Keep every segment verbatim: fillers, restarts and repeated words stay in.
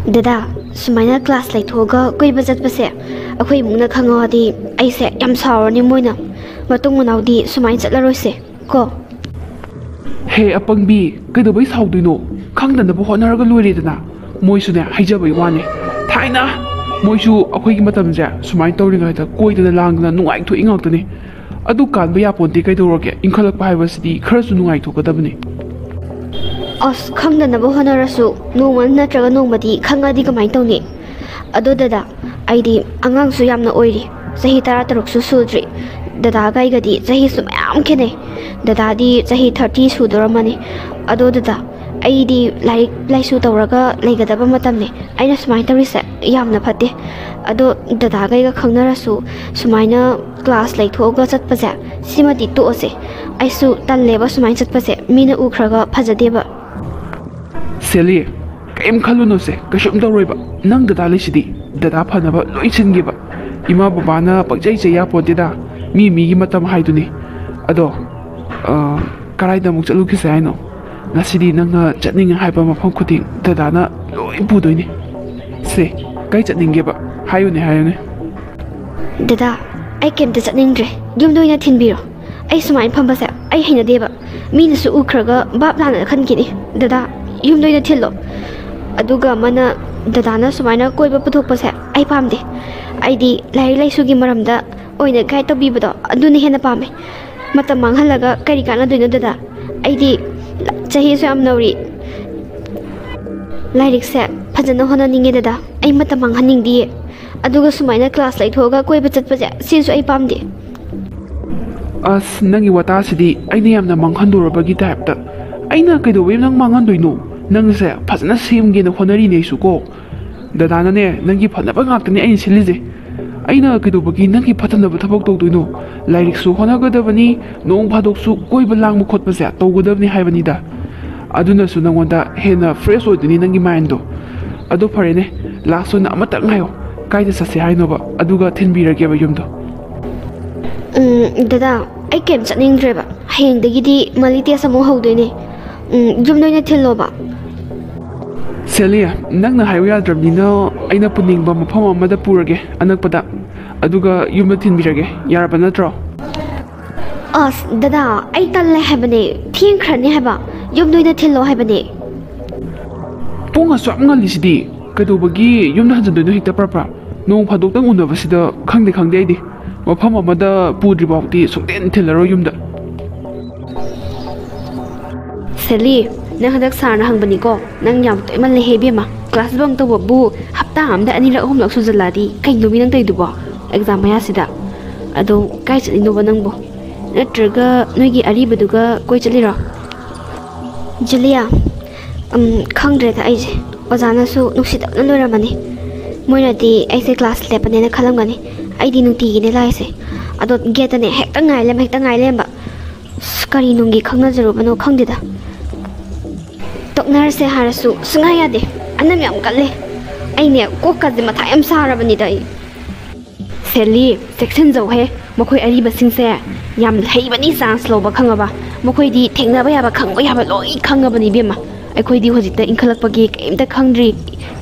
ꯗꯗꯥ, ꯁꯨꯃꯥꯏꯅ ꯀ꯭ꯂꯥꯁ ꯂꯩꯊꯣꯛꯑꯒ ꯀꯣꯏꯕ ꯆꯠꯄꯁꯦ ꯑꯩꯈꯣꯏ ꯏꯃꯨꯡꯅ ꯈꯪꯉꯛꯑꯗꯤ ꯑꯩꯁꯦ ꯌꯥꯝ ꯁꯥꯎꯔꯅꯤ꯫ ꯃꯣꯏꯅ ꯃꯇꯨꯡ ꯃꯅꯥꯎꯗꯤ ꯁꯨꯃꯥꯏꯅ ꯆꯠꯂꯔꯣꯏꯁꯦ ꯀꯣ꯫ ꯍꯦ ꯑꯄꯪꯕꯤ, ꯀꯩꯗꯧꯕꯩ ꯁꯥꯎꯗꯣꯏꯅꯣ? ꯈꯪꯗꯅꯕ ꯍꯣꯠꯅꯔꯒ ꯂꯣꯏꯔꯦꯗꯅ꯫ ꯃꯣꯏꯁꯨꯅꯦ ꯍꯥꯏꯖꯕꯩ ꯋꯥꯅꯦ꯫ ꯊꯥꯏꯅ ꯃꯣꯏꯁꯨ ꯑꯩꯈꯣꯏꯒꯤ ꯃꯇꯝꯁꯦ ꯁꯨꯃꯥꯏꯅ ꯇꯧꯔꯤꯉꯩꯗ ꯀꯣꯏꯗꯅ ꯂꯥꯡꯗꯅ ꯅꯨꯡꯉꯥꯏꯊꯣꯛꯏ ꯉꯥꯛꯇꯅꯦ꯫ ꯑꯗꯨ ꯀꯥꯟꯕ ꯌꯥꯄꯣꯟꯇꯦ꯫ ꯀꯩꯗꯧꯔꯒꯦ? ꯏꯟꯈꯠꯂꯛꯄ ꯍꯥꯏꯕꯁꯤꯗꯤ ꯈꯔꯁꯨ ꯅꯨꯡꯉꯥꯏꯊꯣꯛꯀꯗꯕꯅꯤ꯫ ꯑꯁ, ꯈꯪꯗꯅꯕ ꯍꯣꯠꯅꯔꯁꯨ ꯅꯣꯡꯃ ꯅꯠꯇ꯭ꯔꯒ ꯅꯣꯡꯃꯗꯤ ꯈꯪꯉꯗꯤ ꯀꯃꯥꯏꯅ ꯇꯧꯅꯤ? ꯑꯗꯣ ꯗꯗꯥ, ꯑꯩꯗꯤ ꯑꯉꯥꯡꯁꯨ ꯌꯥꯝꯅ ꯑꯣꯏꯔꯤ, ꯆꯍꯤ ꯇꯔꯥꯇꯔꯨꯛꯁꯨ ꯁꯨꯗ꯭ꯔꯤ꯫ ꯗꯗꯥꯒ ꯑꯩꯒꯗꯤ ꯆꯍꯤꯁꯨ ꯃꯌꯥꯝ ꯈꯦꯠꯅꯩ꯫ ꯗꯗꯥꯗꯤ ꯆꯍꯤ ꯊꯥꯔꯇꯤ ꯁꯨꯗꯣꯔꯝꯃꯅꯤ꯫ ꯑꯗꯣ ꯗꯗꯥ, ꯑꯩꯗꯤ ꯂꯥꯏꯔꯤꯛ ꯂꯥꯏꯁꯨ ꯇꯧꯔꯒ ꯂꯩꯒꯗꯕ ꯃꯇꯝꯅꯦ꯫ ꯑꯩꯅ ꯁꯨꯃꯥꯏꯅ ꯇꯧꯔꯤꯁꯦ ꯌꯥꯝꯅ ꯐꯠꯇꯦ꯫ ꯑꯗꯣ ꯗꯗꯥꯒ ꯑꯩꯒ ꯈꯪꯅꯔꯁꯨ ꯁꯨꯃꯥꯏꯅ ꯀ꯭ꯂꯥꯁ ꯂꯩꯊꯣꯛꯑꯒ ꯆꯠꯄꯁꯦ, ꯁꯤꯃꯗꯤ ꯇꯣꯛꯑꯁꯦ꯫ ꯑꯩꯁꯨ ꯇꯜꯂꯦꯕ ꯁꯨꯃꯥꯏꯅ ꯆꯠꯄꯁꯦ, ꯃꯤꯅ ꯎꯈ꯭ꯔꯒ ꯐꯖꯗꯦꯕ꯫ ꯁꯦꯂꯤ, ꯀꯔꯤꯝ ꯈꯜꯂꯨꯅꯨꯁꯦ, ꯀꯩꯁꯨꯝ ꯇꯧꯔꯣꯏꯕ꯫ ꯅꯪ ꯗꯗꯥ ꯂꯩꯁꯤꯗꯤ, ꯗꯗꯥ ꯐꯅꯕ ꯂꯣꯏ ꯁꯤꯟꯒꯦꯕ꯫ ꯏꯃꯥ ꯕꯕꯥꯅ ꯄꯪꯆꯩ ꯆꯩ ꯌꯥꯄꯣꯟꯇꯦꯗ, ꯃꯤ ꯃꯤꯒꯤ ꯃꯇꯝ ꯍꯥꯏꯗꯨꯅꯤ꯫ ꯑꯗꯣ, ꯑ, ꯀꯔꯥꯏꯗ ꯑꯃꯨꯛ ꯆꯠꯂꯨꯈꯤꯁꯦ ꯍꯥꯏꯅꯣ? ꯉꯁꯤꯗꯤ ꯅꯪꯅ ꯆꯠꯅꯤꯡꯉꯦ ꯍꯥꯏꯕ ꯃꯐꯝ ꯈꯨꯗꯤꯡ ꯗꯗꯥꯅ ꯂꯣꯏ ꯄꯨꯗꯣꯏꯅꯤ꯫ ꯁꯦ, ꯀꯥꯏ ꯆꯠꯅꯤꯡꯒꯦꯕ? ꯍꯥꯏꯌꯨꯅꯦ, ꯍꯥꯏꯌꯨꯅꯦ꯫ ꯗꯗꯥ, ꯑꯩ ꯀꯩꯝꯇ ꯆꯠꯅꯤꯡꯗ꯭ꯔꯦ꯫ ꯌꯨꯝꯗ ꯑꯣꯏꯅ ꯊꯤꯟꯕꯤꯔꯣ꯫ ꯑꯩ ꯁꯨꯃꯥꯏꯅ ꯐꯝꯕꯁꯦ ꯑꯩ ꯍꯩꯅꯗꯦꯕ꯫ ꯃꯤꯅꯁꯨ ꯎꯈ꯭ꯔꯒ ꯚꯥꯞ ꯂꯥꯟꯅ ꯈꯟꯈꯤꯅꯤ꯫ ꯗꯗꯥ, ꯌꯨꯝꯗ ꯑꯣꯏꯅ ꯊꯤꯜꯂꯣ꯫ ꯑꯗꯨꯒ ꯑꯃꯅ, ꯗꯗꯥꯅ ꯁꯨꯃꯥꯏꯅ ꯀꯣꯏꯕ ꯄꯨꯊꯣꯛꯄꯁꯦ ꯑꯩ ꯄꯥꯝꯗꯦ꯫ ꯑꯩꯗꯤ ꯂꯥꯏꯔꯤꯛ ꯂꯥꯏꯁꯨꯒꯤ ꯃꯔꯝꯗ ꯑꯣꯏꯅ ꯒꯥꯏꯗ ꯇꯧꯕꯤꯕꯗꯣ ꯑꯗꯨꯅ ꯍꯦꯟꯅ ꯄꯥꯝꯃꯦ꯫ ꯃꯇꯝ ꯃꯥꯡꯍꯜꯂꯒ ꯀꯔꯤ ꯀꯥꯟꯅꯗꯣꯏꯅꯣ ꯗꯗꯥ? ꯑꯩꯗꯤ ꯆꯍꯤꯁꯨ ꯌꯥꯝ ꯅꯧꯔꯤ꯫ ꯂꯥꯏꯔꯤꯛꯁꯦ ꯐꯖꯅ ꯍꯣꯠꯅꯅꯤꯡꯉꯦ ꯗꯗꯥ꯫ ꯑꯩ ꯃꯇꯝ ꯃꯥꯡꯍꯟꯅꯤꯡꯗꯤꯌꯦ꯫ ꯑꯗꯨꯒ ꯁꯨꯃꯥꯏꯅ ꯀ꯭ꯂꯥꯁ ꯂꯩꯊꯣꯛꯑꯒ ꯀꯣꯏꯕ ꯆꯠꯄꯁꯦ ꯁꯤꯁꯨ ꯑꯩ ꯄꯥꯝꯗꯦ꯫ ꯑꯁ, ꯅꯪꯒꯤ ꯋꯥꯇꯥꯁꯤꯗꯤ ꯑꯩꯅ ꯌꯥꯝꯅ ꯃꯥꯡꯍꯟꯗꯣꯔꯕꯒꯤ ꯇꯥꯏꯞꯇ꯫ ꯑꯩꯅ ꯀꯩꯗꯧꯕꯩ ꯅꯪ ꯃꯥꯡꯍꯟꯗꯣꯏꯅꯣ? ꯅꯪꯁꯦ ꯐꯖꯅ ꯁꯦꯝꯒꯦꯅ ꯍꯣꯠꯅꯔꯤꯅꯦ ꯑꯩꯁꯨ ꯀꯣ꯫ ꯗꯗꯥꯅꯅꯦ, ꯅꯪꯒꯤ ꯐꯅꯕ ꯉꯥꯛꯇꯅꯦ ꯑꯩꯅ ꯁꯤꯜꯂꯤꯁꯦ꯫ ꯑꯩꯅ ꯀꯩꯗꯧꯕꯒꯤ ꯅꯪꯒꯤ ꯐꯠꯇꯅꯕ ꯊꯕꯛ ꯇꯧꯗꯣꯏꯅꯣ? ꯂꯥꯏꯔꯤꯛꯁꯨ ꯍꯣꯠꯅꯒꯗꯕꯅꯤ, ꯅꯣꯡ ꯐꯥꯗꯣꯛꯁꯨ ꯀꯣꯏꯕ ꯂꯥꯡꯕ ꯈꯣꯠꯄꯁꯦ ꯇꯧꯒꯗꯕꯅꯤ ꯍꯥꯏꯕꯅꯤꯗ꯫ ꯑꯗꯨꯅꯁꯨ ꯅꯪꯉꯣꯟꯗ ꯍꯦꯟꯅ ꯐ꯭ꯔꯦꯁ ꯑꯣꯏꯗꯣꯏꯅꯤ ꯅꯪꯒꯤ ꯃꯥꯏꯟꯗꯣ꯫ ꯑꯗꯣ ꯐꯔꯦꯅꯦ, ꯂꯥꯁ ꯑꯣꯏꯅ ꯑꯃꯇꯪ ꯍꯥꯏꯌꯣ, ꯀꯥꯏꯗ ꯆꯠꯁꯦ ꯍꯥꯏꯅꯣꯕ? ꯑꯗꯨꯒ ꯊꯤꯟꯕꯤꯔꯒꯦꯕ ꯌꯨꯝꯗꯣ꯫ ꯎꯝ, ꯗꯗꯥ, ꯑꯩ ꯀꯩꯝ ꯆꯠꯅꯤꯡꯗ꯭ꯔꯦꯕ꯫ ꯍꯌꯦꯡꯗꯒꯤꯗꯤ ꯃꯜꯂꯤ ꯇꯦꯁ ꯑꯃꯨꯛ ꯍꯧꯗꯣꯏꯅꯦ꯫ ꯎꯝ, ꯌꯨꯝꯗ ꯑꯣꯏꯅ ꯊꯤꯜꯂꯣꯕ꯫ ꯁꯦꯂꯤ, ꯅꯪꯅ ꯍꯥꯏꯌꯨ ꯌꯥꯗ꯭ꯔꯕꯅꯤꯅ ꯑꯩꯅ ꯄꯨꯅꯤꯡꯕ ꯃꯐꯝ ꯑꯃꯗ ꯄꯨꯔꯒꯦ ꯑꯅꯛꯄꯗ, ꯑꯗꯨꯒ ꯌꯨꯝꯗ ꯊꯤꯟꯕꯤꯔꯒꯦ, ꯌꯥꯔꯕ ꯅꯠꯇ꯭ꯔꯣ? ꯑꯁ ꯗꯗꯥ, ꯑꯩ ꯇꯜꯂꯦ ꯍꯥꯏꯕꯅꯦ꯫ ꯊꯦꯡꯈ꯭ꯔꯅꯤ ꯍꯥꯏꯕ꯫ ꯌꯨꯝꯗ ꯑꯣꯏꯅ ꯊꯤꯜꯂꯣ ꯍꯥꯏꯕꯅꯦ꯫ ꯄꯨꯡ ꯑꯁꯨꯛ ꯌꯥꯝ ꯉꯜꯂꯤꯁꯤꯗꯤ ꯀꯩꯗꯧꯕꯒꯤ ꯌꯨꯝꯗ ꯍꯟꯖꯤꯟꯗꯣꯏꯅꯣ ꯍꯦꯛꯇ ꯄ꯭ꯔꯞ ꯄ꯭ꯔꯞ? ꯅꯣꯡ ꯐꯥꯗꯣꯛꯇꯪ ꯎꯅꯕꯁꯤꯗ ꯈꯪꯗꯦ ꯈꯪꯗꯦ ꯑꯩꯗꯤ꯫ ꯃꯐꯝ ꯑꯃꯗ ꯄꯨꯗ꯭ꯔꯤ ꯐꯥꯎꯗꯤ ꯁꯨꯡꯊꯤꯟ ꯊꯤꯜꯂꯔꯣꯏ ꯌꯨꯝꯗ꯫ ꯁꯦꯂꯤ, ꯅꯪ ꯍꯟꯗꯛ ꯁꯥꯔꯅ ꯍꯪꯕꯅꯤꯀꯣ, ꯅꯪ ꯌꯥꯝ ꯇꯣꯏꯃꯜꯂꯦꯍꯦ ꯏꯕꯦꯝꯃ꯫ ꯀ꯭ꯂꯥꯁ ꯕꯪ ꯇꯧꯕꯕꯨ ꯍꯞꯇꯥ ꯑꯃꯗ ꯑꯅꯤꯔꯛ ꯑꯍꯨꯝꯂꯛ ꯁꯨꯖꯜꯂꯛꯑꯗꯤ ꯀꯩꯅꯣꯃꯤ ꯅꯪ ꯇꯧꯏꯗꯨꯕꯣ? ꯑꯦꯛꯖꯥꯝ ꯃꯌꯥꯁꯤꯗ꯫ ꯑꯗꯣ ꯀꯥꯏ ꯆꯠꯂꯤꯅꯣꯕ ꯅꯪꯕꯨ? ꯅꯠꯇ꯭ꯔꯒ ꯅꯣꯏꯒꯤ ꯑꯔꯤꯕꯗꯨꯒ ꯀꯣꯏ ꯆꯠꯂꯤꯔꯣ? ꯖꯨꯂꯤꯌꯥ, ꯎꯝ, ꯈꯪꯗ꯭ꯔꯦꯗ ꯑꯩꯁꯦ꯫ ꯑꯣꯖꯥꯅꯁꯨ ꯅꯨꯡꯁꯤꯗꯕꯅ ꯂꯣꯏꯔꯝꯃꯅꯤ꯫ ꯃꯣꯏꯅꯗꯤ ꯑꯩꯁꯦ ꯀ꯭ꯂꯥꯁ ꯂꯦꯞꯄꯅꯦꯅ ꯈꯜꯂꯝꯒꯅꯤ꯫ ꯑꯩꯗꯤ ꯅꯨꯡꯇꯤꯒꯤꯅꯦ ꯂꯥꯛꯏꯁꯦ꯫ ꯑꯗꯣ ꯒꯦꯠꯇꯅꯦ ꯍꯦꯛꯇ ꯉꯥꯏ ꯂꯩꯔꯝꯕ, ꯍꯦꯛꯇ ꯉꯥꯏ ꯂꯩꯔꯝꯕ꯫ ꯑꯁ, ꯀꯔꯤ ꯅꯨꯡꯒꯤ ꯈꯪꯅꯖꯔꯨꯕꯅꯣ ꯈꯪꯗꯦꯗ꯫ ꯇꯣꯛꯅꯔꯁꯦ ꯍꯥꯏꯔꯁꯨ ꯁꯨꯡꯌꯥ ꯌꯥꯗꯦ꯫ ꯑꯅꯝ ꯌꯥꯝ ꯀꯜꯂꯦ꯫ ꯑꯩꯅꯦ ꯀꯣꯛꯀꯁꯦ ꯃꯊꯥ ꯌꯥꯝ ꯁꯥꯔꯕꯅꯤꯗ ꯑꯩ꯫ ꯁꯦꯂꯤ, ꯆꯦꯛꯁꯤꯟꯖꯧꯍꯦ꯫ ꯃꯈꯣꯏ ꯑꯔꯤꯕꯁꯤꯡꯁꯦ ꯌꯥꯝ ꯍꯩꯕꯅꯤ ꯆꯥꯟꯁ ꯂꯧꯕ, ꯈꯪꯉꯕ? ꯃꯈꯣꯏꯗꯤ ꯊꯦꯡꯅꯕ ꯌꯥꯕ, ꯈꯪꯕ ꯌꯥꯕ ꯂꯣꯏ ꯈꯪꯉꯕꯅꯤ ꯏꯕꯦꯝꯃ꯫ ꯑꯩꯈꯣꯏꯗꯤ ꯍꯧꯖꯤꯛꯇ ꯏꯟꯈꯠꯂꯛꯄꯒꯤ ꯀꯩꯝꯇ ꯈꯪꯗ꯭ꯔꯤ,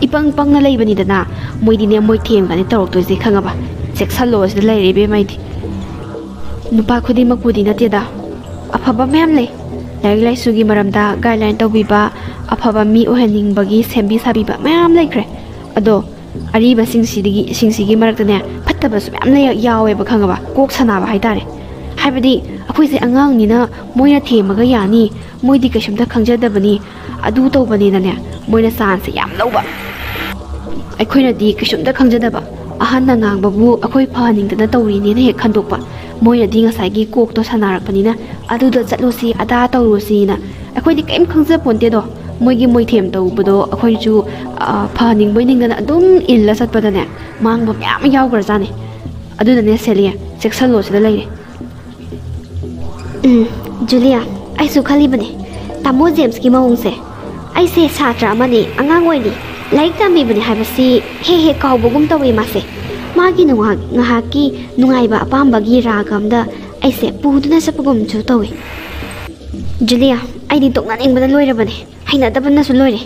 ꯏꯄꯪ ꯄꯪꯅ ꯂꯩꯕꯅꯤꯗꯅ꯫ ꯃꯣꯏꯗꯤꯅꯦ ꯃꯣꯏ ꯊꯦꯝꯒꯅꯤ ꯇꯧꯔꯛꯇꯣꯏꯁꯦ, ꯈꯪꯉꯕ? ꯆꯦꯛꯁꯜꯂꯣ ꯁꯤꯗ ꯂꯩꯔꯦ ꯏꯕꯦꯝꯃ ꯑꯩꯗꯤ꯫ ꯅꯨꯄꯥ ꯈꯨꯗꯤꯡꯃꯛꯄꯨꯗꯤ ꯅꯠꯇꯦꯗ, ꯑꯐꯕ ꯃꯌꯥꯝ ꯂꯩ꯫ ꯂꯥꯏꯔꯤꯛ ꯂꯥꯏꯁꯨꯒꯤ ꯃꯔꯝꯗ ꯒꯥꯏꯗꯂꯥꯏꯟ ꯇꯧꯕꯤꯕ, ꯑꯐꯕ ꯃꯤ ꯑꯣꯏꯍꯟꯅꯤꯡꯕꯒꯤ ꯁꯦꯝꯕꯤ ꯁꯥꯕꯤꯕ ꯃꯌꯥꯝ ꯂꯩꯈ꯭ꯔꯦ꯫ ꯑꯗꯣ ꯑꯔꯤꯕꯁꯤꯡꯁꯤꯗꯒꯤ, ꯁꯤꯡꯁꯤꯒꯤ ꯃꯔꯛꯇꯅꯦ ꯐꯠꯇꯕꯁꯨ ꯃꯌꯥꯝ ꯂꯩ, ꯌꯥꯎꯋꯦꯕ, ꯈꯪꯉꯕ? ꯀꯣꯛ ꯁꯥꯟꯅꯕ ꯍꯥꯏꯇꯥꯔꯦ꯫ ꯍꯥꯏꯕꯗꯤ ꯑꯩꯈꯣꯏꯁꯦ ꯑꯉꯥꯡꯅꯤꯅ ꯃꯣꯏꯅ ꯊꯦꯝꯃꯒ ꯌꯥꯅꯤ, ꯃꯣꯏꯗꯤ ꯀꯩꯁꯨꯝꯇ ꯈꯪꯖꯗꯕꯅꯤ, ꯑꯗꯨ ꯇꯧꯕꯅꯤꯅꯅꯦ ꯃꯣꯏꯅ ꯆꯥꯟꯁꯁꯦ ꯌꯥꯝ ꯂꯧꯕ꯫ ꯑꯩꯈꯣꯏꯅꯗꯤ ꯀꯩꯁꯨꯝꯇ ꯈꯪꯖꯗꯕ, ꯑꯍꯟꯅ ꯉꯥꯡꯕꯕꯨ ꯑꯩꯈꯣꯏ ꯐꯍꯟꯅꯤꯡꯗꯅ ꯇꯧꯔꯤꯅꯦꯅ ꯍꯦꯛ ꯈꯟꯗꯣꯛꯄ꯫ ꯃꯣꯏꯅꯗꯤ ꯉꯁꯥꯏꯒꯤ ꯀꯣꯛꯇꯣ ꯁꯥꯟꯅꯔꯛꯄꯅꯤꯅ ꯑꯗꯨꯗ ꯆꯠꯂꯨꯁꯤ, ꯑꯗꯥ ꯇꯧꯔꯨꯁꯤꯅ꯫ ꯑꯩꯈꯣꯏꯗꯤ ꯀꯔꯤꯝ ꯈꯪꯖꯄꯣꯟꯇꯦꯗꯣ꯫ ꯃꯣꯏꯒꯤ ꯃꯣꯏꯊꯦꯝ ꯇꯧꯕꯗꯣ ꯑꯩꯈꯣꯏꯁꯨ, ꯑ, ꯐꯍꯟꯅꯤꯡꯕꯣꯏ ꯅꯤꯡꯗꯅ ꯑꯗꯨꯝ ꯏꯜꯂ ꯆꯠꯄꯗꯅꯦ ꯃꯥꯡꯕ ꯃꯌꯥꯝ ꯌꯥꯎꯈ꯭ꯔꯖꯥꯠꯅꯤ꯫ ꯑꯗꯨꯅꯅꯦ ꯁꯦꯂꯤ, ꯆꯦꯛꯁꯜꯂꯣ ꯁꯤꯗ ꯂꯩꯔꯦ꯫ ꯎꯝ, ꯖꯨꯂꯤꯌꯥ, ꯑꯩꯁꯨ ꯈꯜꯂꯤꯕꯅꯦ ꯇꯥꯃꯣ ꯖꯦꯝꯁꯀꯤ ꯃꯑꯣꯡꯁꯦ꯫ ꯑꯩꯁꯦ ꯁꯥꯇ꯭ꯔ ꯑꯃꯅꯤ, ꯑꯉꯥꯡ ꯑꯣꯏꯔꯤ, ꯂꯥꯏꯔꯤꯛ ꯇꯝꯃꯤꯕꯅꯤ ꯍꯥꯏꯕꯁꯤ ꯍꯦꯛ ꯍꯦꯛ ꯀꯥꯎꯕꯒꯨꯝ ꯇꯧꯏ ꯃꯥꯁꯦ꯫ ꯃꯥꯒꯤ ꯅꯨꯡꯉꯥꯏ-, ꯉꯥꯏꯍꯥꯛꯀꯤ ꯅꯨꯡꯉꯥꯏꯕ ꯑꯄꯥꯝꯕꯒꯤ ꯔꯥꯒ ꯑꯝꯗ ꯑꯩꯁꯦ ꯄꯨꯗꯨꯅ ꯆꯠꯄꯒꯨꯝꯁꯨ ꯇꯧꯏ꯫ ꯖꯨꯂꯤꯌꯥ, ꯑꯩꯗꯤ ꯇꯣꯛꯅꯅꯤꯡꯕꯅ ꯂꯣꯏꯔꯕꯅꯦ꯫ ꯍꯩꯅꯗꯕꯅꯁꯨ ꯂꯣꯏꯔꯦ꯫